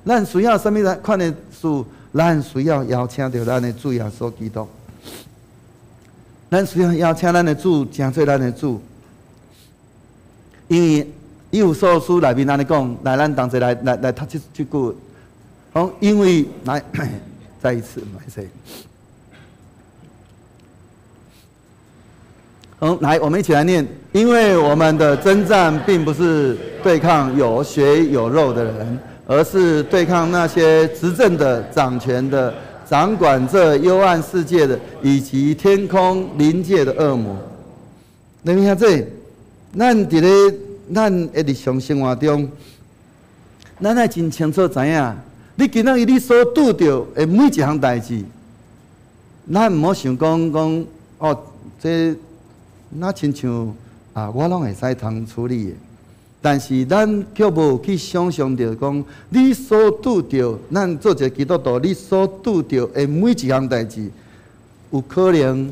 咱需要啥物款的事？咱需要邀請著咱的主耶穌基督，咱需要邀請咱的主，成做咱的主。因為以弗所書內面按呢講，來，咱同齊來來來讀這這句。好，因為來再一次，來誰？好，來，我們一起來念。因為我們的征戰並不是對抗有血有肉的人，而是對抗那些執政的、掌權的、掌管這幽暗世界的，以及天空靈界的惡魔。你聽這，咱佇咧咱的日常生活中，咱愛真清楚知影，你今仔日你所拄著的每一項代誌，咱毋好想講講哦，這若親像啊，我攏會使通處理的。但是咱卻無去想象著講，你所拄著，咱做一个基督徒，你所拄著的每一項代誌，有可能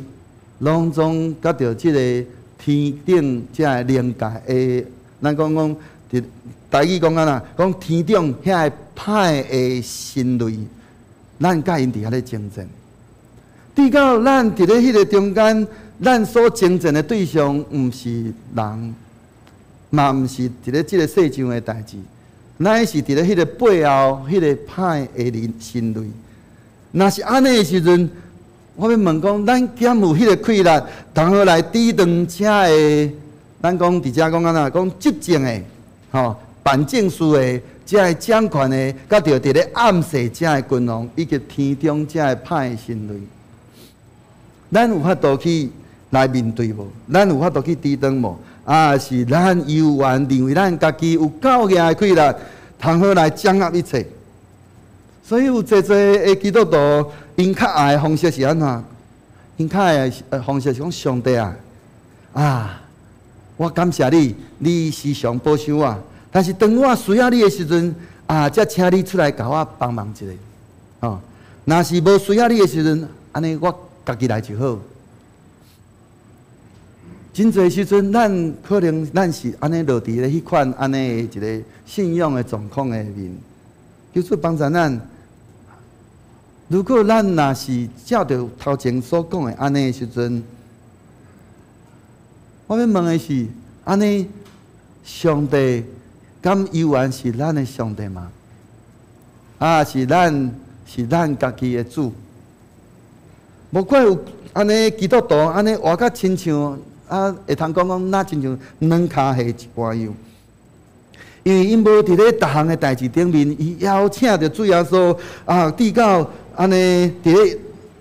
攏總佮著這个天頂這个靈界的，咱講講佇台語講按怎，講天頂遐个歹的神類，咱佮𪜶佇遐咧爭戰。直到咱佇咧彼个中間，咱所爭戰的對象毋是人，嘛毋是佇咧這个世上的代誌，乃是佇咧彼个背後彼个歹的靈神類。若是按呢的時陣，我欲問講，咱敢有彼个氣力，通好來抵擋這个？咱講佇遮講按怎？講執政的，吼，辦政事的，這个掌權的，佮著佇咧暗世這个君王，以及天中這个歹的神類，咱有法度去來面對無？咱有法度去抵擋無？啊，是咱猶原認為咱家己有夠額的氣力，通好來掌握一切。所以有濟濟的基督徒，𪜶較愛的方式是按怎？𪜶較愛的方式是講上帝啊，啊，我感謝你，你時常保守我。但是當我需要你的時陣，啊，才請你出來共我幫忙一下。哦，若是無需要你的時陣，按呢我家己來就好。真濟時陣，咱可能咱是按呢落佇咧彼款按呢的一个信仰的狀況的面。求主幫助咱。如果咱若是照著頭前所講的按呢的時陣，我欲問的是：按呢，上帝敢猶原是咱的上帝嗎？啊，是咱是咱家己的主？無怪有按呢基督徒按呢活甲親像啊，會通講講，若親像軟跤蝦一般樣。因為𪜶無佇咧逐項的代誌頂面，伊邀請著主耶穌啊，直到按呢佇咧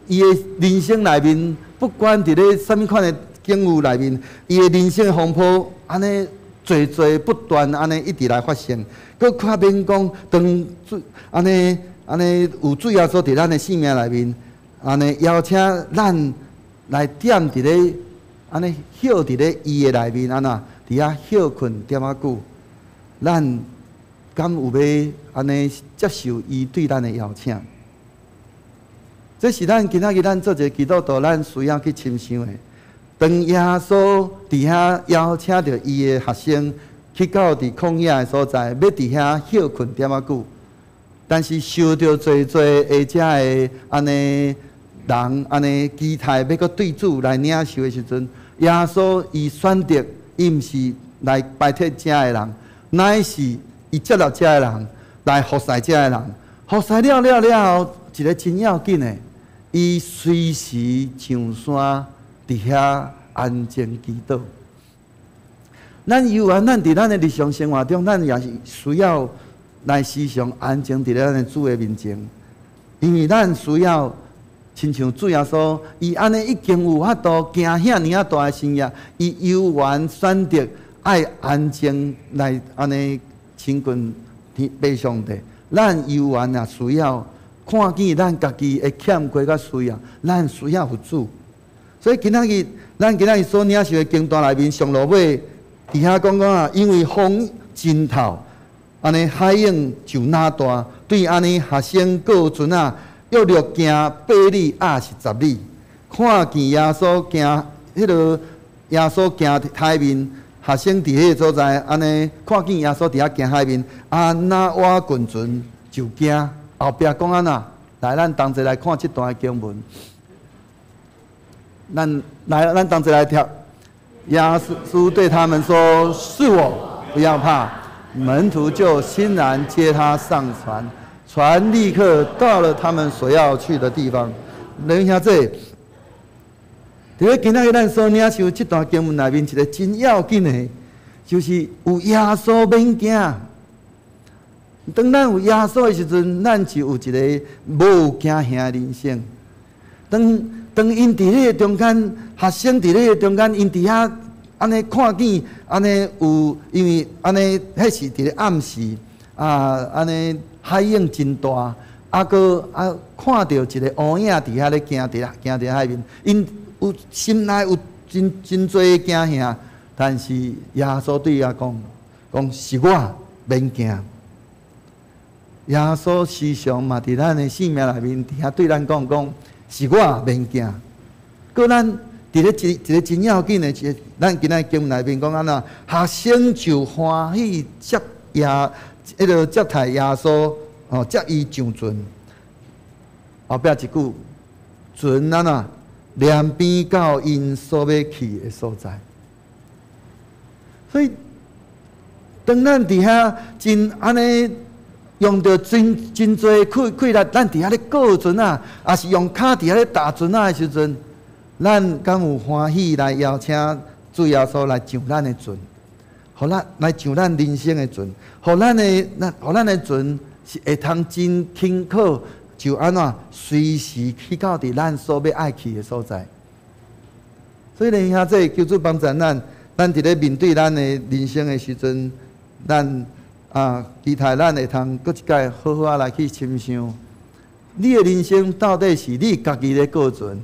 伊的人生內面，不管佇咧啥物款的境遇內面，伊的人生的風波按呢濟濟不斷按呢一直來發生。閣較免講當主按呢按呢有主耶穌佇咱的生命內面，按呢邀請咱來踮佇咧按呢歇佇咧伊的內面，按怎佇遐歇睏點仔久，咱敢有欲按呢接受伊對咱的邀請？這是咱今仔日咱做一个基督徒，咱需要去深想的。當耶穌佇遐邀請著伊的學生去到佇曠野的所在，欲佇遐歇睏點仔久，但是受著濟濟的遮的按呢人按呢期待欲閣對主來領受的時陣，耶穌伊選擇，伊毋是來排斥遮的人，乃是伊接納遮的人來服侍遮的人，服侍了了了後，一个真要緊的，伊隨時上山佇遐安靜祈禱。咱猶原，咱佇咱的日常生活中，咱也是需要來時常安靜佇咧咱的主的面前，因為咱需要親像主耶穌，伊按呢已經有法度行遐爾仔大的神蹟，伊猶原選擇愛安靜來按呢親近天父上帝。咱猶原也需要看見咱家己的欠缺佮需要，咱需要有主。所以今仔日，咱今仔日所領受的經段內面，上落尾佇遐講講啊，因為風真透，按呢海湧就若大，對按呢學生過船仔，約略行8里，抑是10里，看見耶穌行彼个耶穌行海面，學生佇彼個所在，按呢看見耶穌佇遐行海面，啊，若倚近船就驚。後壁講按怎？來，咱同齊來看這段的經文。咱來，咱同齊來聽。耶穌對他們說：“是我，不要怕。”門徒就欣然接他上船，船立刻到了他們所要去的地方。弟兄姊妹，佇咧今仔日咱所領受這段經文內面，一个真要緊的，就是有耶穌免驚。當咱有耶穌的時陣，咱就有一个無驚嚇的人生。當當𪜶佇彼个中間，學生佇彼个中間，𪜶佇遐按呢看見，按呢有，因為按呢，彼是佇咧暗時，啊，按呢海湧真大，啊，閣啊看著一个烏影佇遐咧行佇咧行佇海面，𪜶有心內有真真濟驚嚇，但是耶穌對伊講，講是我，免驚。耶穌時常嘛佇咱的生命內面，佇遐對咱講講，是我，免驚。閣咱佇咧一一个真要緊的，是咱今仔經文內面講按怎，學生就歡喜接耶，彼个接待耶穌，哦，接伊上船。後壁一句，船按怎連邊到𪜶所欲去的所在。所以，當咱佇遐真按呢用著真真濟氣氣力，咱佇遐咧過船仔，抑是用跤佇遐咧踏船仔的時陣，咱敢有歡喜來邀請主耶穌來上咱的船，予咱來上咱人生的船，予咱的咱予咱的船是會通真輕巧，就按怎隨時去到佇咱所欲愛去的所在。所以呢，兄弟，求主幫助咱，咱佇咧面對咱的人生的時陣，咱啊期待咱會通閣一擺好好仔來去深想，你的人生到底是你家己咧過船，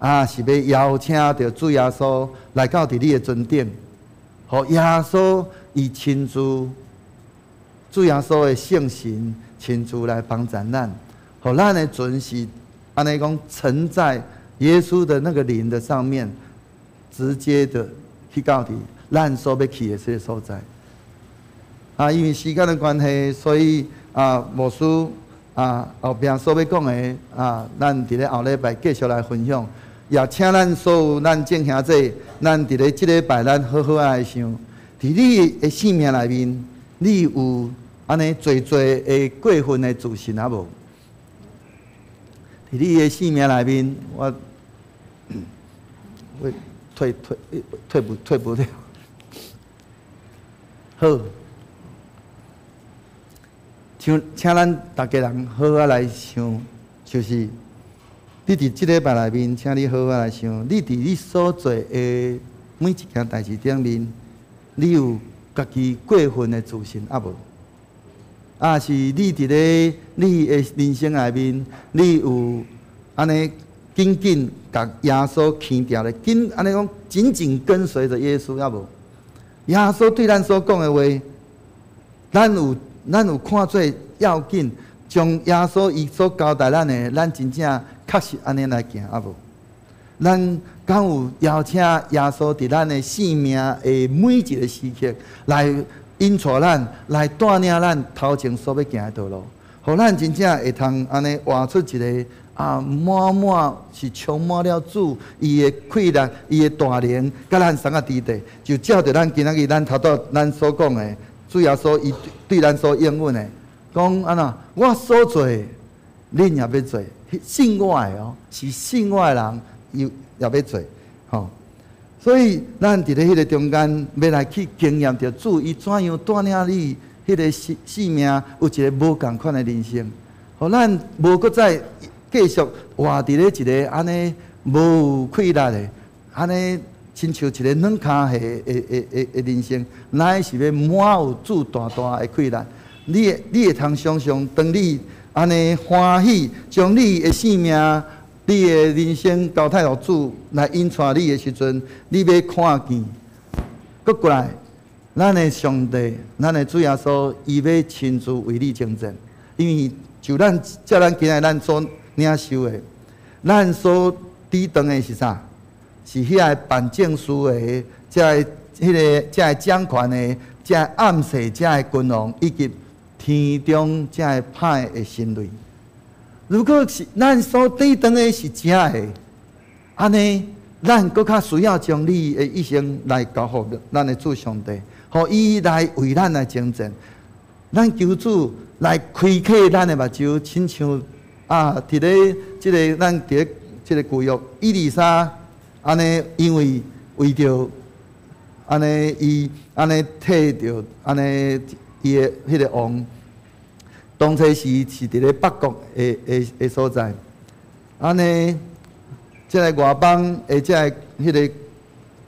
抑是欲邀請著主耶穌來到佇你的船頂，予耶穌伊親自，主耶穌的聖神親自來幫助咱，予咱的船是按呢講乘在耶穌的那個靈的上面，直接的去到佇咱所欲去的這个所在。啊，因為時間的關係，所以啊，牧師啊後壁所欲講的啊，咱佇咧後禮拜繼續來分享。也請咱所有咱眾兄弟，咱佇咧這禮拜，咱好好來想，佇你的生命內面，你有按呢濟濟的過分的自信抑無？佇你的生命內面，我我退退退不退不了。好，請請咱逐家人好好來想，就是你佇這禮拜內面，請你好好來想，你佇你所做的每一件代誌頂面，你有家己過分的自信抑無？抑是你佇咧你的人生內面，你有按呢紧紧共耶稣牵牢咧，紧按呢讲，紧紧跟随著耶稣，犹无？耶稣对咱所讲的话，咱有看做要紧，将耶稣伊所交代咱的，咱真正确实按呢来行，犹无？咱敢有邀请耶稣伫咱的生命的每一个时刻来引带咱，来带领咱头前所欲行的道路，予咱真正会通按呢活出一个啊满满是充满了主伊的气力、伊的大能，佮咱相佮伫地，就照著咱今仔日咱头拄咱所讲的，主耶稣伊对咱所应允的，讲按怎，我所做的，恁也欲做，信我的哦，是信我的人，伊也欲做，吼。所以咱伫咧彼个中间，欲来去经验著主伊怎样带领你彼个生生命有一个无仝款的人生，予咱无阁再继续活伫咧一个按呢无有气力的，按呢亲像一个软跤的的的的的人生，乃是欲满有主大大的气力。你会通想象，当你按呢欢喜，将你的生命、你的人生交托予主来引带你的时阵，你欲看见，阁过来，咱的上帝，咱的主耶稣，伊欲亲自为你征战，因为就咱照咱今仔咱所领受的，咱所抵挡的是啥？是遐个办证书的，这个、彼个、这个掌权的，这个暗世这个君王，以及天中这个歹的神类。如果是咱所抵挡的是这个，按呢，咱阁较需要将你的一生来交予咱的主上帝，予伊来为咱来征战。咱求主来开启咱的目睭，亲像啊，伫咧这个咱伫咧这个旧约以利沙按呢，因为为著按呢，伊按呢替著按呢伊的彼个王，当初时是伫咧北国的的的所在，按呢，这个外邦的这个彼个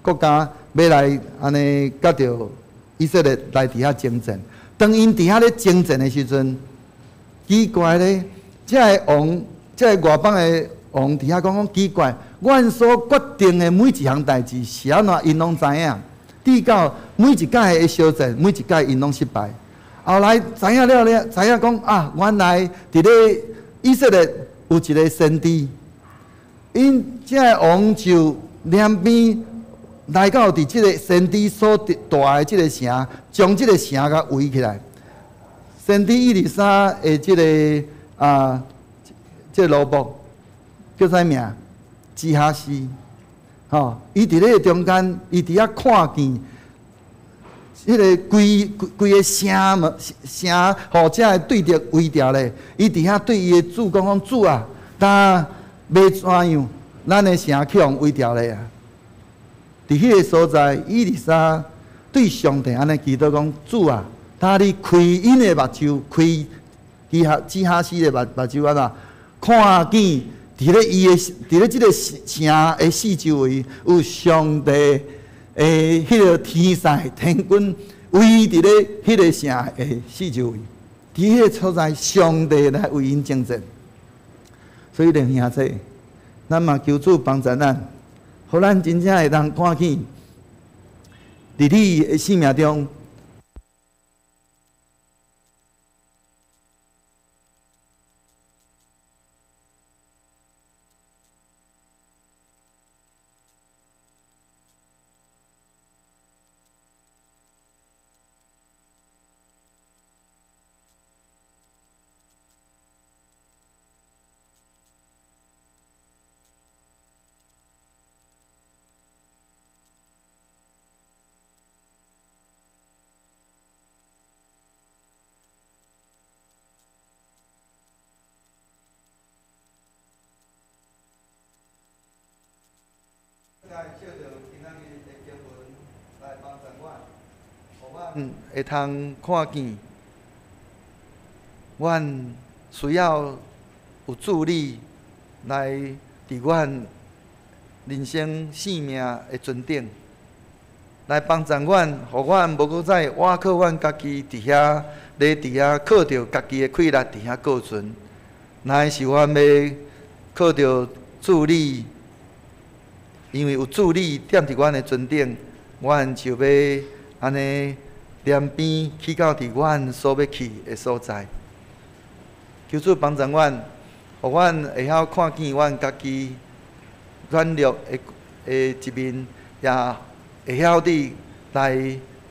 国家欲来按呢佮著以色列来伫遐征战。当𪜶伫遐咧征战的时阵，奇怪咧，这个王，这个外邦的王伫遐讲讲奇怪，阮所决定的每一项代志是按怎，𪜶拢知影。直到每一届的相战，每一届𪜶拢失败。后来知影了咧，知影讲啊，原来伫咧以色列有一个先知，𪜶这个王就两边来到伫这个先知所住的这个城，将这个城共围起来。先知以利沙的这个啊，这个奴仆叫啥名？基哈斯，吼，伊伫咧中间，伊伫遐看见彼个规规个城门城，予这个对敌围牢咧。伊伫遐对伊的主讲讲：主啊，今欲怎样？咱的城去予围牢咧啊！伫彼个所在，以利沙对上帝按呢祈祷讲：主啊，今你开𪜶的目睭，开基哈斯的目睭按怎？看见伫咧伊的伫咧这个城的四周围有上帝的彼个天使天军围伫咧彼个城的四周围，伫彼个所在，上帝来为𪜶征战。所以，弟兄姊妹，咱嘛求主帮助咱，予咱真正会当看见，伫你的生命中。会通看见，阮需要有助理来伫阮人生生命的船顶，来帮助阮，予阮无阁再倚靠阮家己伫遐，咧伫遐靠著家己的气力伫遐过船，乃是阮欲靠著主你，因為有主你踮佇阮的船頂，阮就欲按呢連邊去到佇阮所欲去的所在。求主幫助阮，予阮會曉看見阮家己軟弱的一面，也會曉得來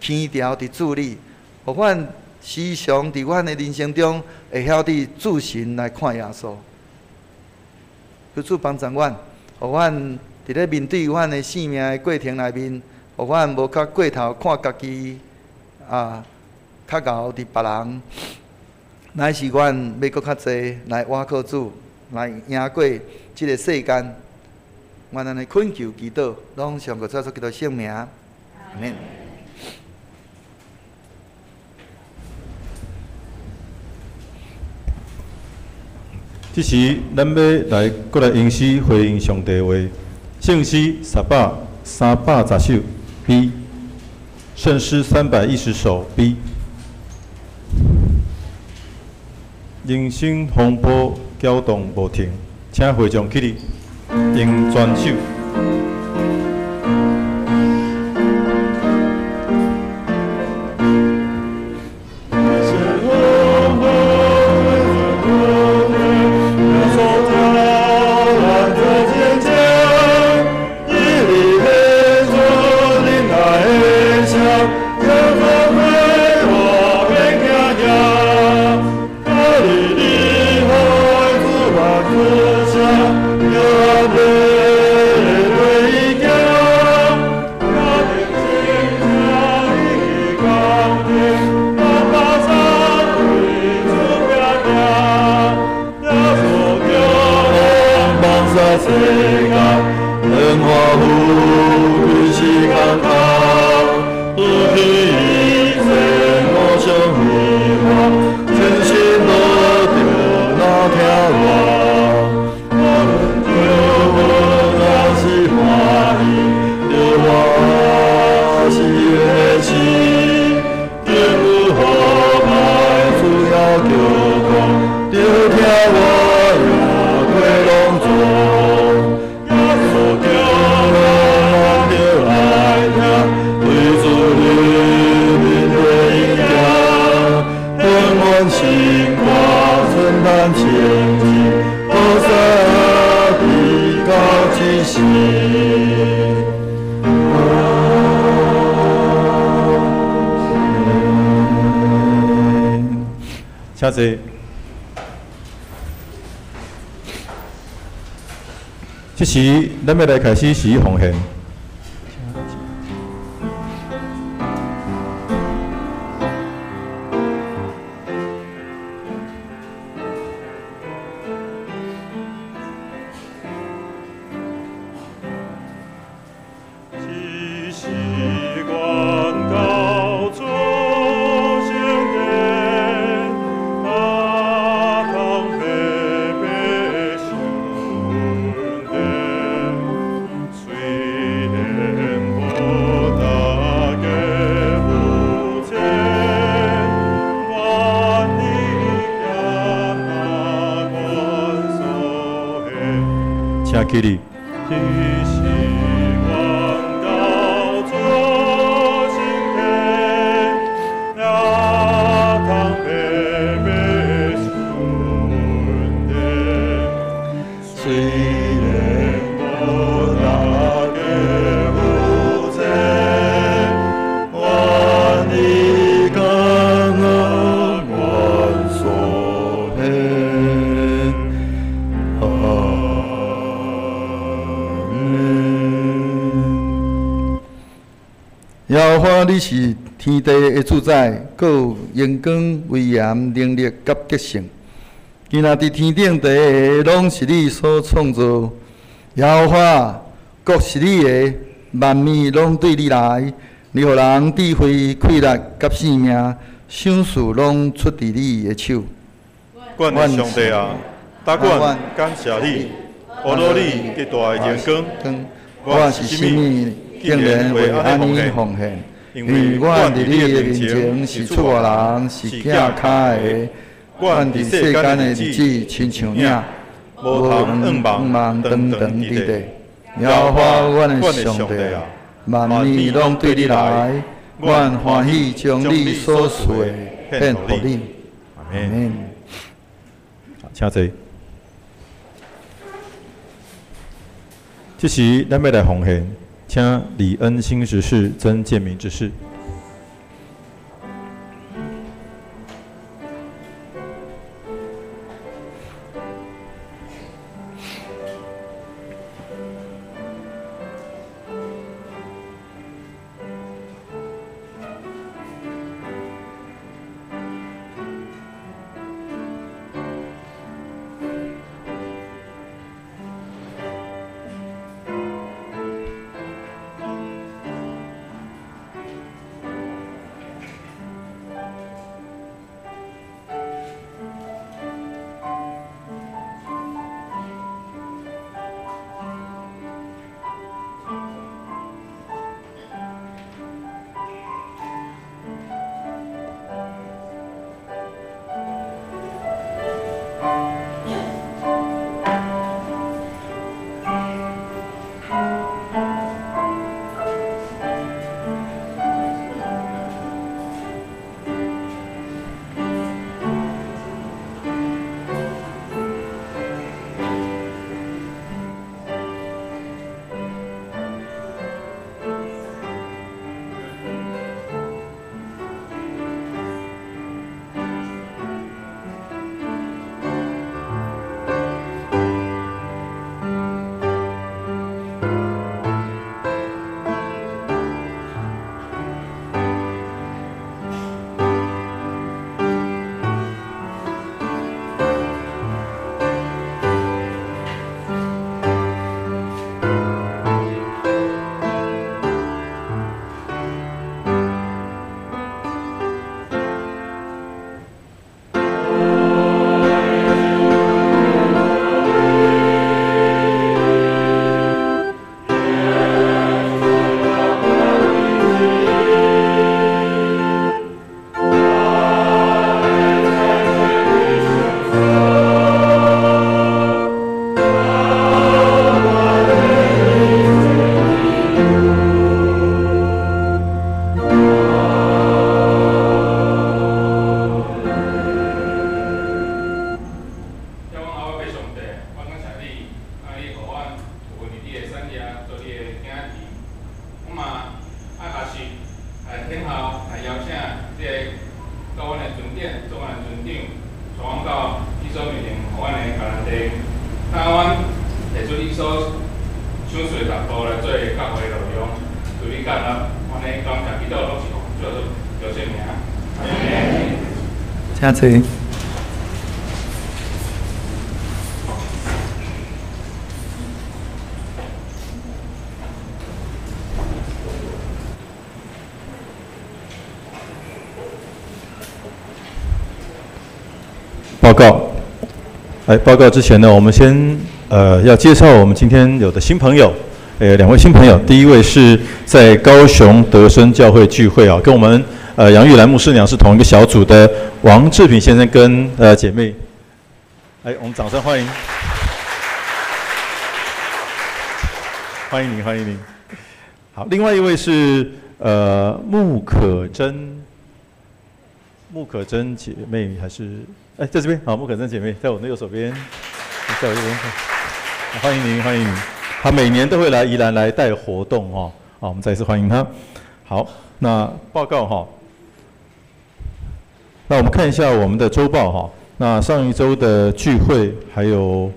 輕調佇主裡，予阮時常佇阮的人生中會曉得注神來看耶穌。求主幫助阮，予阮佇咧面對阮的生命的過程內面，予阮無較過頭看家己啊，較𠢕佇別人，乃是阮欲閣較濟來倚靠主，來贏過這个世間。阮按呢懇求祈禱，攏奉主耶穌基督聖名，阿們。這時，咱欲來閣來吟詩回應上帝話，聖詩310首 B，聖詩310首 B。人生風波攪動無停，請會眾起立，用全首。請坐。這時，咱欲來開始施奉獻。請起立。耶和華，你是天地的主宰，閣有榮光、威嚴、能力佮得勝。今仔佇天頂地下，攏是你所創造。耶和華，國是你的，萬物攏對你來。你予人智慧、氣力佮性命，賞賜攏出佇你的手。阮的上帝啊，答阮感謝你，阿羅你極大的榮光。我是啥物？竟然會按呢奉獻，因為阮佇你的面前是出外人，是寄跤的。阮佇世間的日子親像影，无通向望长长伫地。耶和华阮的上帝啊，万民拢对你来，阮欢喜将你所赐的献予你。阿门。请坐。这时，咱欲来奉献，请李恩兴执事、曾建明执事。请坐。报告，来报告之前呢，我们先要介绍我们今天有的新朋友，两位新朋友，第一位是在高雄德生教会聚会啊，跟我们杨玉兰牧师娘是同一个小组的王志平先生跟姐妹，哎，我们掌声欢迎，欢迎您，欢迎您。好，另外一位是穆可珍，穆可珍姐妹还是？哎，在这边，好，穆可珍姐妹在我的右手边，在我右边，欢迎您，欢迎您。她每年都会来宜兰来带活动哦，好，我们再一次欢迎她。好，那报告哈，那我们看一下我们的周报哈。那上一周的聚会还有，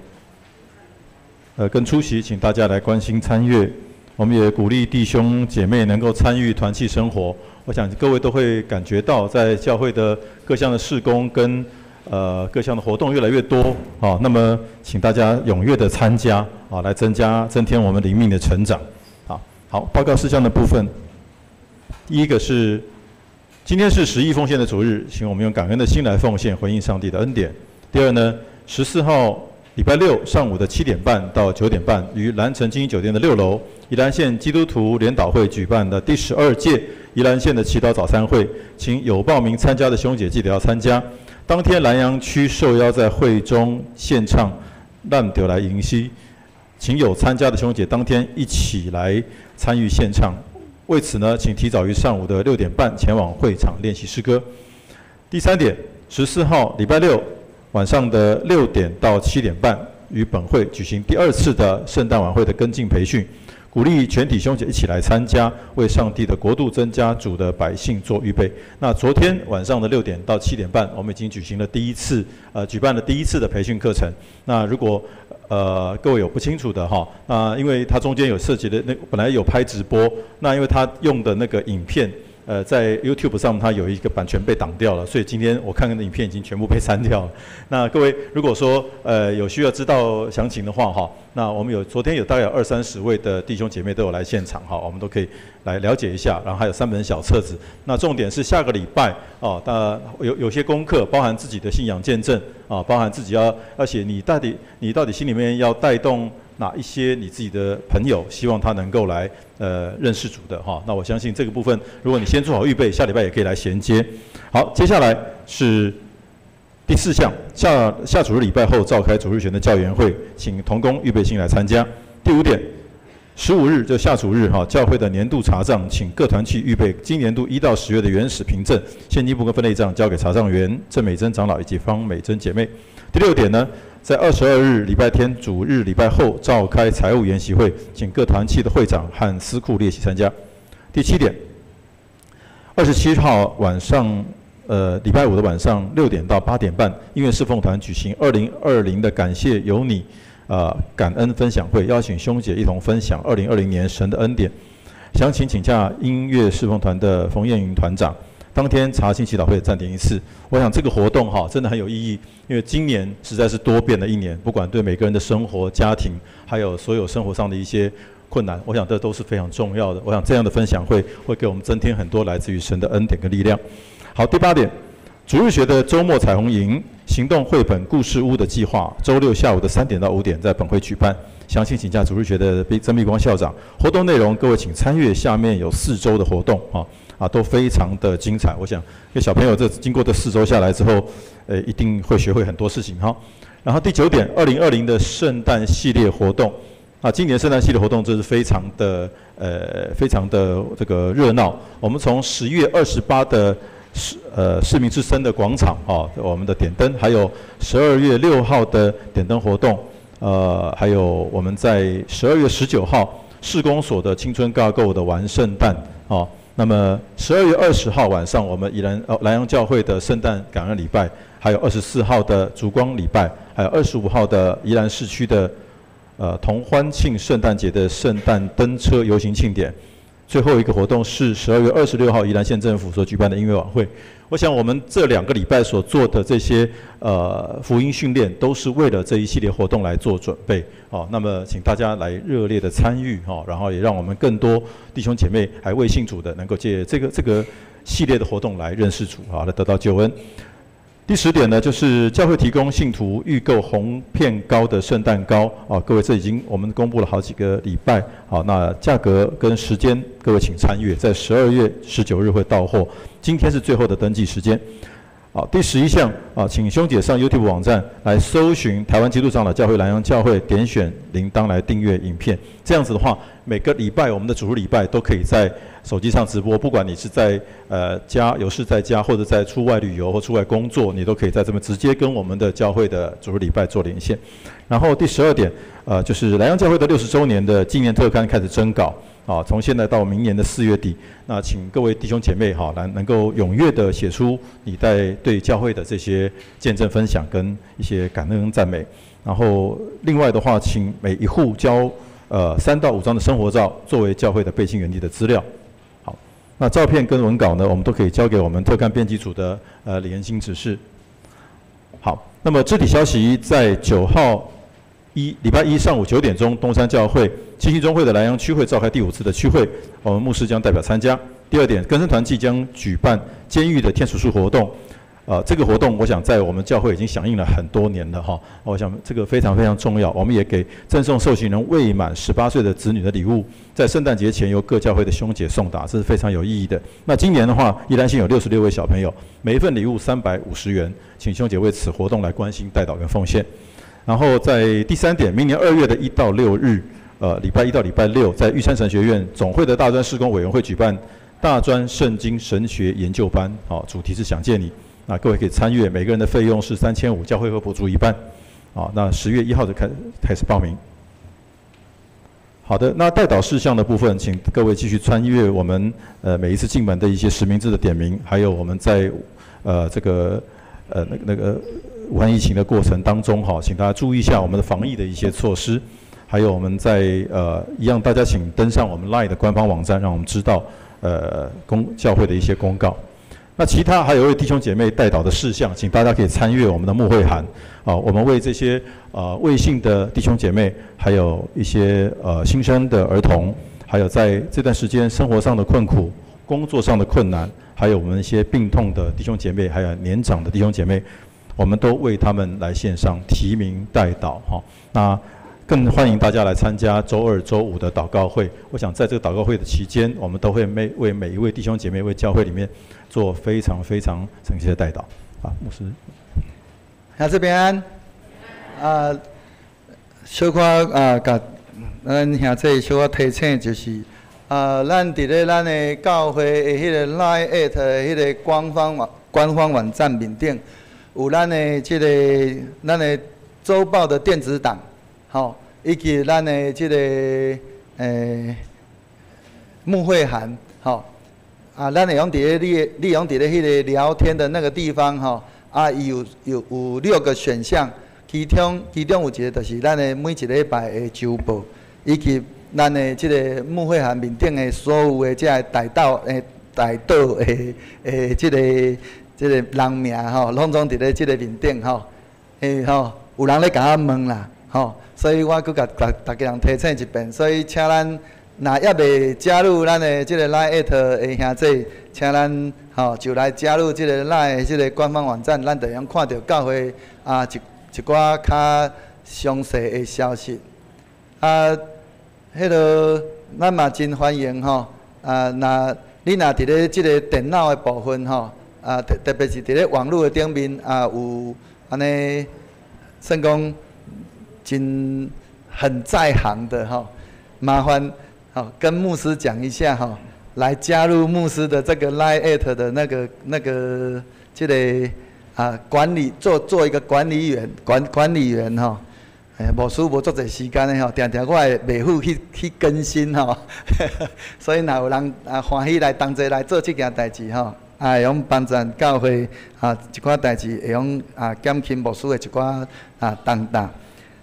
跟出席，请大家来关心参阅。我们也鼓励弟兄姐妹能够参与团契生活。我想各位都会感觉到，在教会的各项的事工跟各项的活动越来越多啊，那么请大家踊跃的参加啊，来增添我们灵命的成长。好，好，报告事项的部分，第一个是今天是十一奉献的主日，请我们用感恩的心来奉献，回应上帝的恩典。第二呢，14号礼拜六上午的7点半到9点半，于兰城精英酒店的6楼，宜兰县基督徒联祷会举办的第12届宜兰县的祈祷早餐会，请有报名参加的兄姐记得要参加。当天兰阳区受邀在会中献唱咱著來吟詩，請有參加的兄姐當天一起來參與獻唱。為此呢，請提早於上午的6點半前往會場練習詩歌。第三點，14號禮拜六晚上的6點到7點半，於本會舉行第二次的聖誕晚會的跟進培訓，鼓勵全體兄姐一起來參加，為上帝的國度增加主的百姓做預備。那昨天晚上的6點到7點半，我們已經舉行了第一次，舉辦了第一次的培訓課程。那如果各位有不清楚的哈，那因為它中間有涉及的那本來有拍直播，那因為他用的那個影片，在 YouTube 上它有一個版權被擋掉了，所以今天我看看的影片已經全部被刪掉了。那各位如果說有需要知道詳情的話哈，那我們有昨天有大概有二三十位的弟兄姐妹都有來現場哈，我們都可以來了解一下。然後還有三本小冊子。那重點是下個禮拜哦，那有些功課包含自己的信仰見證啊，包含自己要寫你到底心裡面要帶動哪一些你自己的朋友，希望他能夠來認識主的哈。那我相信這個部分，如果你先做好預備，下禮拜也可以來銜接。好，接下來是第四項，下下主日禮拜後召開主日學的教研會，請同工預備心來參加。第五點，15日就下主日哈，教會的年度查賬，請各團契預備今年度1到10月的原始憑證、現金簿跟分類賬，交給查賬員鄭美珍長老以及方美珍姐妹。第六點呢，在22日禮拜天主日禮拜後召開財務研習會，請各團契的會長和司庫列席參加。第七點，27號晚上，禮拜五的晚上6點到8點半，音樂侍奉團舉行2020的感謝有你，感恩分享會，邀請兄姐一同分享2020年神的恩典。詳情請洽音樂侍奉團的馮燕雲團長。當天查經祈禱會暫停一次。我想這個活動哈真的很有意義，因為今年實在是多變的一年，不管對每個人的生活、家庭，還有所有生活上的一些困難，我想這都是非常重要的。我想這樣的分享會會給我們增添很多來自於神的恩典跟力量。好，第八點，主日學的週末彩虹營行動繪本故事屋的計劃，週六下午的3點到5點在本會舉辦。詳細請教主日學的曾碧光校長。活動內容各位請參閱下面有4周的活動啊。啊，都非常的精彩。我想，因為小朋友這經過這4周下來之後，一定會學會很多事情哈。然後第九點，2020的聖誕系列活動，啊，今年聖誕系列活動真是非常的這個熱鬧。我們從11月28的市民之森的廣場啊，我們的點燈，還有12月6號的點燈活動，還有我們在12月19號市公所的青春架構的玩聖誕啊。那麼12月20號晚上，我們宜蘭南陽教會的聖誕感恩禮拜，還有24號的燭光禮拜，還有25號的宜蘭市區的同歡慶聖誕節的聖誕燈車遊行慶典。最後一個活動是12月26號宜蘭縣政府所舉辦的音樂晚會。我想我們這兩個禮拜所做的這些福音訓練，都是為了這一系列活動來做準備。哦，那麼請大家來熱烈的參與哈，然後也讓我們更多弟兄姐妹還未信主的，能夠借這個系列的活動來認識主啊，來得到救恩。第十點呢，就是教會提供信徒預購紅片糕的聖誕糕啊，各位這已經我們公布了好幾個禮拜，好，那價格跟時間，各位請參閱，在12月19日會到貨，今天是最後的登記時間。好，第11項啊，請兄姐上 YouTube 網站來搜尋台灣基督長老教會南陽教會，點選鈴鐺來訂閱影片。這樣子的話，每個禮拜我們的主日禮拜都可以在手機上直播，不管你是在家有事在家，或者在出外旅遊或出外工作，你都可以在這邊直接跟我們的教會的主日禮拜做連線。然後第12點，就是南陽教會的60週年的紀念特刊開始徵稿。啊，從現在到明年的4月底，那請各位弟兄姐妹哈，來能夠踴躍的寫出你在對教會的這些見證分享跟一些感恩讚美。然後另外的話，請每一戶交3到5張的生活照作為教會的背信園地的資料。好，那照片跟文稿呢，我們都可以交給我們特刊編輯組的李延興執事。好，那麼肢體消息在9號禮拜一上午9點鐘，東山教會七星中會的南陽區會召開第五次的區會，我們牧師將代表參加。第二點，更生團契將舉辦監獄的天使樹活動，這個活動我想在我們教會已經響應了很多年了哈，我想這個非常非常重要。我們也給贈送受刑人未滿18歲的子女的禮物，在聖誕節前由各教會的兄姐送達，這是非常有意義的。那今年的話，宜蘭縣有66位小朋友，每一份禮物350元，請兄姐為此活動來關心、代禱跟奉獻。然后在第三点，明年2月的1到6日，礼拜一到礼拜六，在玉山神学院总会的大专事工委员会举办大专圣经神学研究班，好，主题是想见你。那各位可以参与，每个人的费用是3500，教会会补助一半。啊，那10月1号就开始报名。好的，那代祷事项的部分，请各位继续参阅我们每一次进门的一些实名制的点名，还有我们在这个那个武汉疫情的过程当中哈，请大家注意一下我们的防疫的一些措施，还有我们在一样，大家请登上我们 LINE 的官方网站，让我们知道教会的一些公告。那其他还有为弟兄姐妹代祷的事项，请大家可以参阅我们的牧会函。啊，我们为这些未信的弟兄姐妹，还有一些新生的儿童，还有在这段时间生活上的困苦、工作上的困难，还有我们一些病痛的弟兄姐妹，还有年长的弟兄姐妹，我们都为他们来献上提名代祷。哈，那更欢迎大家来参加周二、周五的祷告会。我想在这个祷告会的期间，我们都会为每一位弟兄姐妹、为教会里面做非常非常诚心的代祷。啊，牧师。兄姊平安，啊，小可啊，共咱兄姊小可提醒就是，啊，咱佇咧咱的教會的彼个 Line@ 的彼个官方網站面頂，有咱的這个咱的週報的電子檔，吼，以及咱的這个牧會函，吼，啊，咱會用佇咧你的，你用佇咧彼个聊天的那個地方，吼。啊，伊有六個選項，其中有一個就是咱的每一禮拜的週報，以及咱的這個牧會函面頂的所有的這个代禱的這個人名吼，攏總佇咧這個面頂吼，欸吼，有人咧共我問啦，吼，所以我閣共逐家人提醒一遍，所以請咱若猶未加入咱的這個 Line@ 的兄姊，請咱吼就來加入這個 Line 這個官方網站，咱就會用看著教會啊一寡較詳細的消息。啊，彼个咱嘛真歡迎吼，啊，若你若佇咧這個電腦的部分吼，啊，特別是佇咧網路的頂面啊，有按呢算講真很在行的吼，麻煩吼跟牧師講一下吼，來加入牧師的這個 Line@ 的那個這個啊管理做一個管理員管理員吼，哎，牧師無足濟時間的吼，定定我會袂赴去更新吼，所以若有人啊歡喜來同齊來做這件代誌吼，啊會用幫助教會啊一寡代誌會用啊減輕牧師的一寡啊重擔。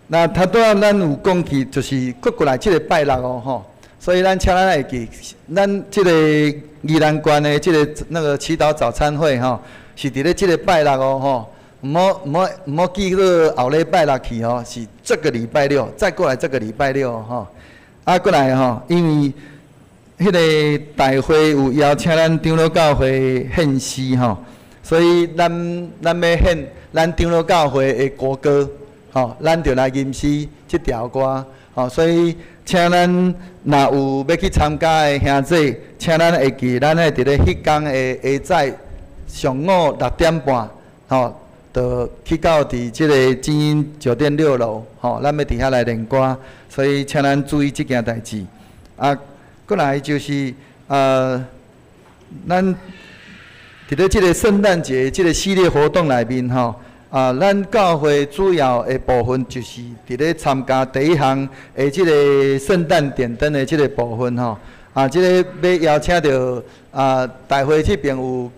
那頭拄仔咱有講起，就是閣過來這个拜六哦吼。所以咱請咱會記，咱這個宜蘭縣的這个那個祈禱早餐會吼，是佇咧這个拜六哦吼，毋好記做後禮拜六去吼，是這個禮拜六，再過來這個禮拜六吼。啊，過來吼，因為彼个大會有邀請咱長老教會獻詩吼，所以咱欲獻咱長老教會的國歌，吼，咱就來吟詩這條歌，吼，所以請咱若有欲去參加的兄姊，請咱會記，咱會佇咧彼工的下早上午6點半，吼，就去到佇這个精英酒店6樓，吼，咱欲佇遐來練歌，所以請咱注意這件代誌。啊，過來就是咱佇咧這个聖誕節這个系列活動內面，吼，啊，咱教會主要的部分就是佇咧參加第一項的這个聖誕點燈的這个部分吼。啊，這个欲邀請著啊，大會這邊有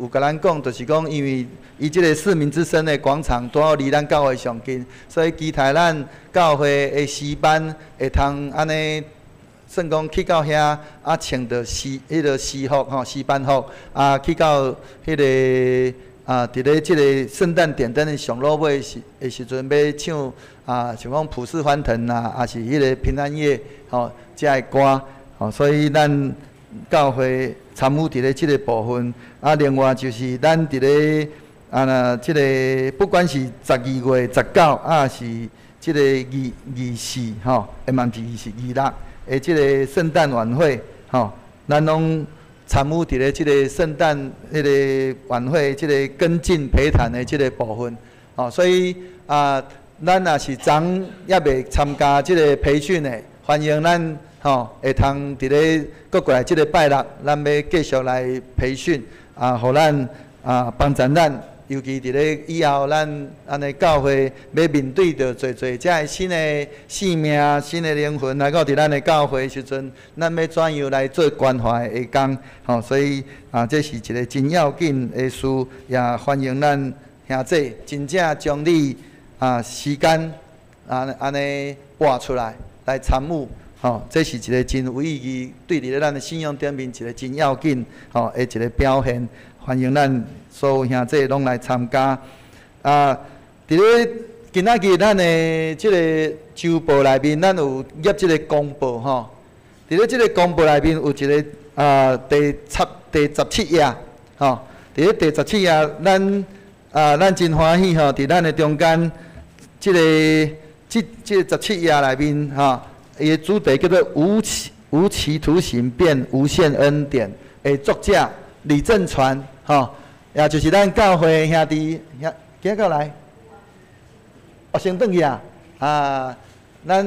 共咱講，就是講因為伊這个市民之聲的廣場拄好離咱教會上近，所以期待咱教會的詩班會通按呢，算講去到遐啊，穿著詩彼个詩服吼，詩班服啊，去到彼个啊，佇咧這个聖誕點燈的上落尾的時陣，欲唱啊，像講普世歡騰啊，抑是彼个平安夜吼，遮个歌吼，所以咱教會參與佇咧這个部分。啊，另外就是咱佇咧啊，若這个不管是12月19，抑是這个二二四吼，欸嘛毋是二四二六的這个聖誕晚會吼，咱攏參與佇咧這个聖誕彼个晚會，這个跟進陪談的這个部分，吼，所以啊，咱若是昨猶未參加這个培訓的，歡迎咱吼會通佇咧閣過來這个拜六，咱欲繼續來培訓啊，予咱啊幫助咱，尤其佇咧以後咱按呢教會欲面對著濟濟遮个新的生命、新的靈魂來到佇咱的教會時陣，咱欲怎樣來做關懷的工？吼，所以啊，這是一个真要緊的事，也歡迎咱兄弟真正將你啊時間啊按呢撥出來來參與。吼，這是一个真有意義，對佇咧咱的信仰頂面一个真要緊吼的一个表現。歡迎咱所有兄弟攏來參加。啊，佇咧今仔日咱的這个週報內面，咱有頁這个公報吼。佇咧這个公報內面有一个啊第十七頁吼。佇咧第十七頁，咱真歡喜吼，佇咱的中間，這个這這十七頁內面吼。伊的主題叫做無期徒刑變無限恩典的作者李正傳，吼，也就是咱教會兄弟兄，今過來，哦，先轉去啊，啊，咱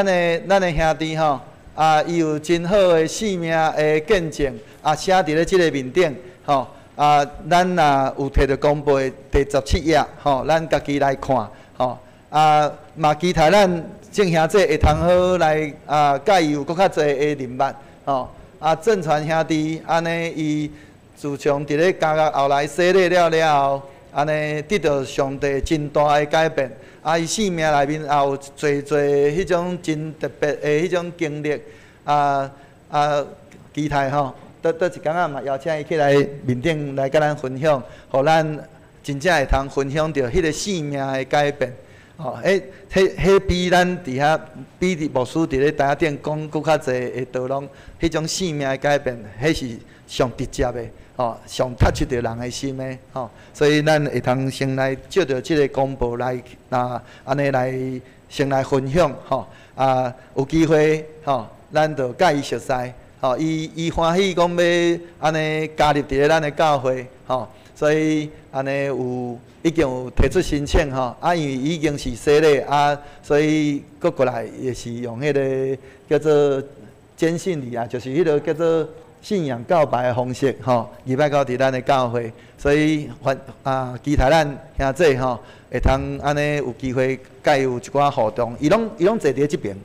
的兄弟吼，啊，伊有真好的生命的見證，啊，寫佇咧這个面頂，吼，啊，咱若有提著公報的第十七頁，吼，咱家己來看，吼，啊，嘛期待咱眾兄弟會通好來啊，佮伊有閣較濟的認捌，吼。啊，正傳兄弟按呢，伊自從佇咧監獄後來洗禮了了後，按呢得著上帝真大的改變。啊，伊生命內面也有濟濟彼種真特別的彼種經歷。啊啊，期待吼，倒一工仔嘛邀請伊起來面頂來佮咱分享，予咱真正會通分享著彼个生命的改變。吼，彼比咱佇遐，比佇牧師佇咧台仔頂講閣較濟的道攏，彼種生命的改變，彼是上直接的，吼，上 touch 著人的心的，吼，所以咱會通先來借著這个公報來，啊，按呢來先來分享，吼，啊，有機會，吼，咱就佮伊熟似，吼，伊歡喜講欲按呢加入佇咧咱的教會，吼，所以按呢有已經有提出申請吼，啊，因為已經是洗禮啊，所以閣過來也是用彼个叫做堅信禮啊，就是彼个叫做信仰告白的方式吼，入來到佇咱的教會，所以歡啊，期待咱兄弟吼會通按呢有機會佮伊有一寡互動，伊攏坐佇咧這邊，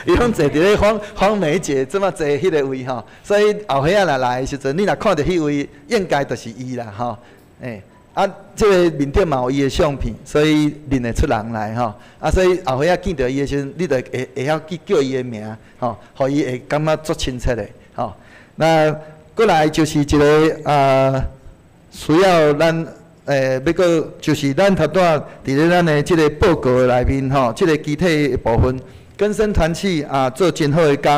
伊攏坐佇咧方方梅姐這麼坐彼个位吼，所以後歲仔若來的時陣，你若看著彼位，應該就是伊啦吼，欸。啊，這个面頂嘛有伊的相片，所以認會出人來吼。啊，所以後歲仔見著伊的時陣，你就會曉去叫伊的名，吼，予伊會感覺足親切的，吼。那過來就是一个啊，需要咱欲閣就是咱頭拄仔佇咧咱的這个報告內面吼，這个肢體的部分，更生團契啊做真好的工，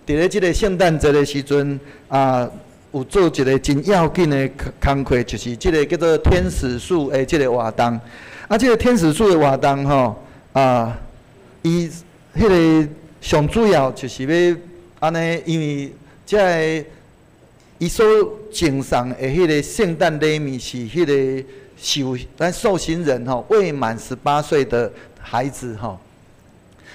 佇咧這个聖誕節的時陣啊，有做一个真要緊的工課，就是這个叫做天使樹的這个活動。啊，這个天使樹的活動吼，啊，伊彼个上主要就是欲按呢，因為這个伊所贈送的彼个聖誕禮物是彼个受咱受刑人吼未滿18歲的孩子吼。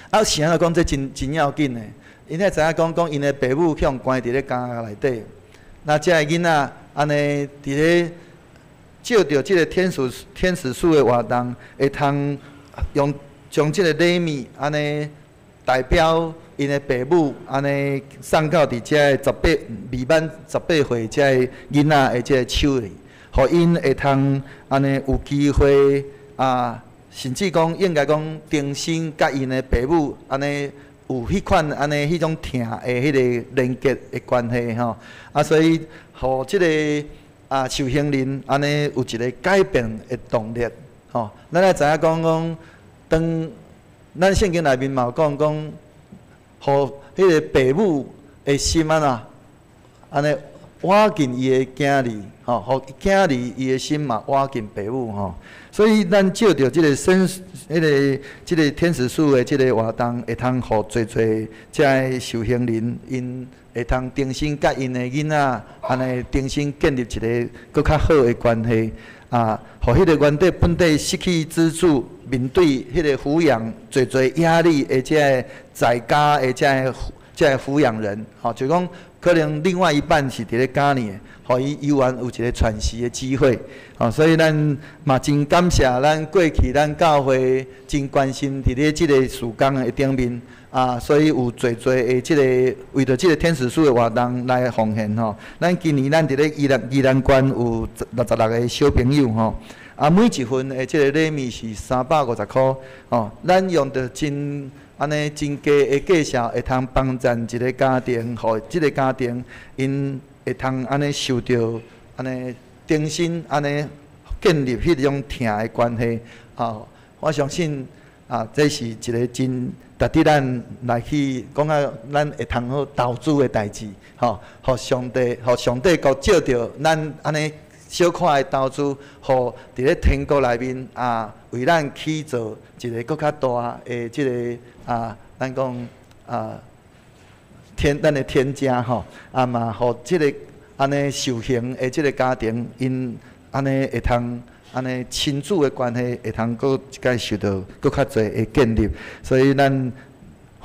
啊，是按怎講這真真要緊的，𪜶愛知影講講𪜶的爸母予人關佇咧監獄內底。那這个囡仔按呢佇咧借著這个天使樹的活動，會通用將這个禮物按呢代表𪜶的爸母按呢送到佇這个未滿十八歲這个囡仔的這个手裡，予𪜶會通按呢有機會啊，甚至講應該講重新佮𪜶的爸母按呢有彼款按呢彼種疼的彼个連結的關係吼，啊，所以予這个啊受刑人按呢有一个改變的動力吼。咱愛知影講講，當咱聖經內面嘛有講講，予彼个爸母的心按怎按呢倚近伊的囝兒吼，予囝兒伊的心嘛倚近爸母吼。所以咱借著這个生，彼个這个天使樹的這个活動，會通予濟濟這个受刑人，𪜶會通重新佮𪜶的囡仔，按呢重新建立一个閣較好的關係啊，予彼个原底本底失去支柱、面對彼个撫養濟濟壓力的這个在家的這个撫養人，吼，就講可能另外一半是佇咧家裡的，予伊猶原有一個喘息的機會，吼，所以咱嘛真感謝咱過去咱教會真關心佇咧這个事工的頂面，啊，所以有濟濟的這個為著這個天使書的活動來奉獻吼。咱今年咱佇咧宜蘭縣有66個小朋友吼，啊，每一份的這個禮物是350箍，吼，咱用著真按呢真低的價數，會通幫贊一個家庭，予這個家庭𪜶會通按呢受著按呢重新按呢建立彼種疼的關係，吼，我相信啊，這是一個真值得咱來去講啊，咱會通好投資的代誌，吼，予上帝，予上帝閣借著咱按呢小可的投資，予佇咧天國內面啊，為咱去做一個閣較大的這個啊，咱講啊天咱的天家吼，啊嘛，予這個按呢受刑的這個家庭，𪜶按呢會通按呢親子的關係會通閣一擺受著閣較濟的建立，所以咱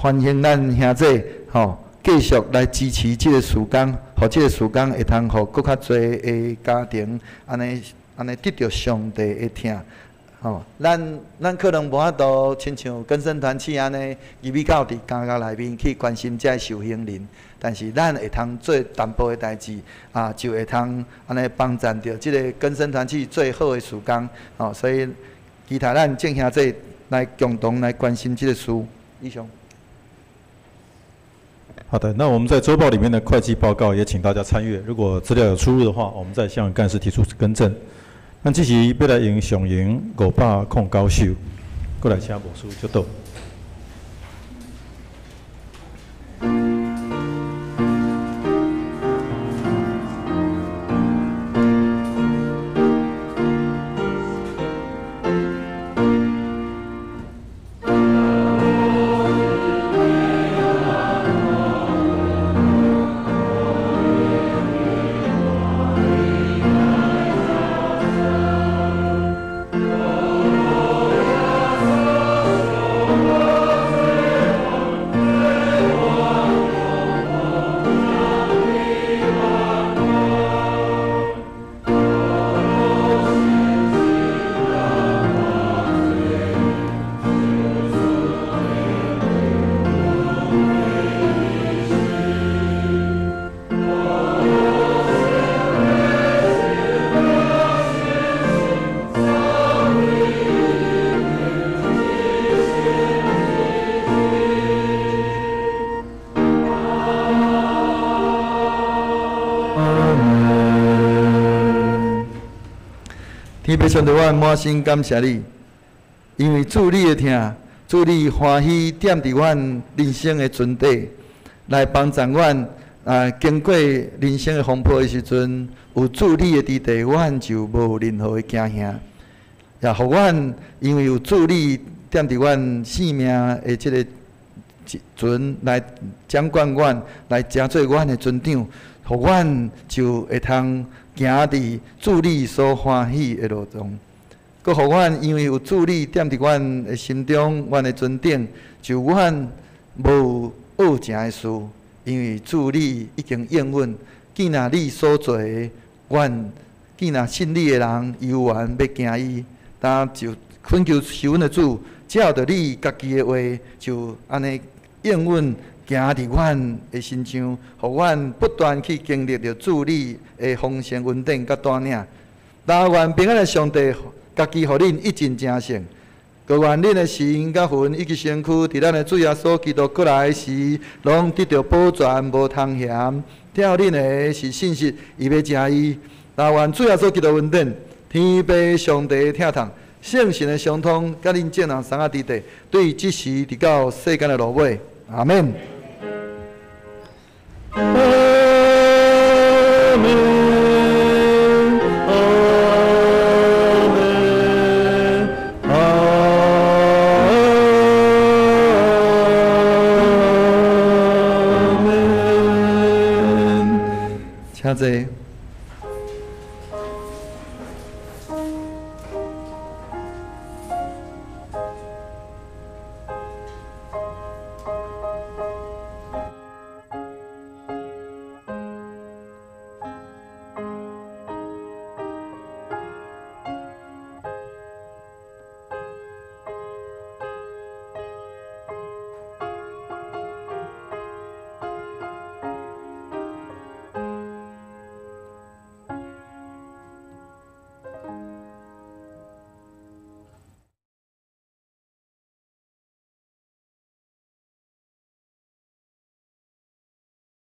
歡迎咱兄弟吼，繼續來支持這個事工，予這個事工會通予閣較濟的家庭按呢按呢得著上帝的疼。吼，咱可能無法度親像更生團契按呢入去到佇監獄內面去關心這受刑人，但是咱會通做淡薄的代誌，啊，就會通按呢幫贊著這個更生團契最好的事工。吼，所以期待咱眾兄弟來共同來關心這個事。以上。好的，那我們在週報裡面的會計報告也請大家參閱。如果資料有出入的話，我們再向幹事提出更正。咱這時欲來用上榮509首，過來請牧師祝禱。天父上帝，我滿心感謝你，因為主你的疼，主你歡喜踮佇阮人生的船底，來幫助阮啊，經過人生的風波的時陣，有主你的佇地，阮就無任何的驚嚇。也予阮因為有主你踮佇阮性命的這个船來掌管阮，來成做阮的船長，予阮就會通行佇主你所歡喜的路中。閣予阮因為有主你踮佇阮的心中，阮的船頂，就阮無惡情的事，因為主你已經應允，既若你所做的，阮既若信你的人，猶原欲行伊，但就懇求是阮的主，照著你家己的話，就按呢應允行佇阮的身上，予阮不斷去經歷著主你的豐盛恩典佮帶領。但願平安的上帝，家己予恁一盡成聖，閣願恁的心佮魂以及身軀，佇咱的主耶穌基督閣來時，攏得著保全，無通嫌。疼恁的是信實，伊欲成伊。但願主耶穌基督恩典，天父上帝的疼痛，聖神的相通，佮恁眾人三个弟弟，對這時直到世間的落尾。阿們。阿們，阿們，阿們。請坐。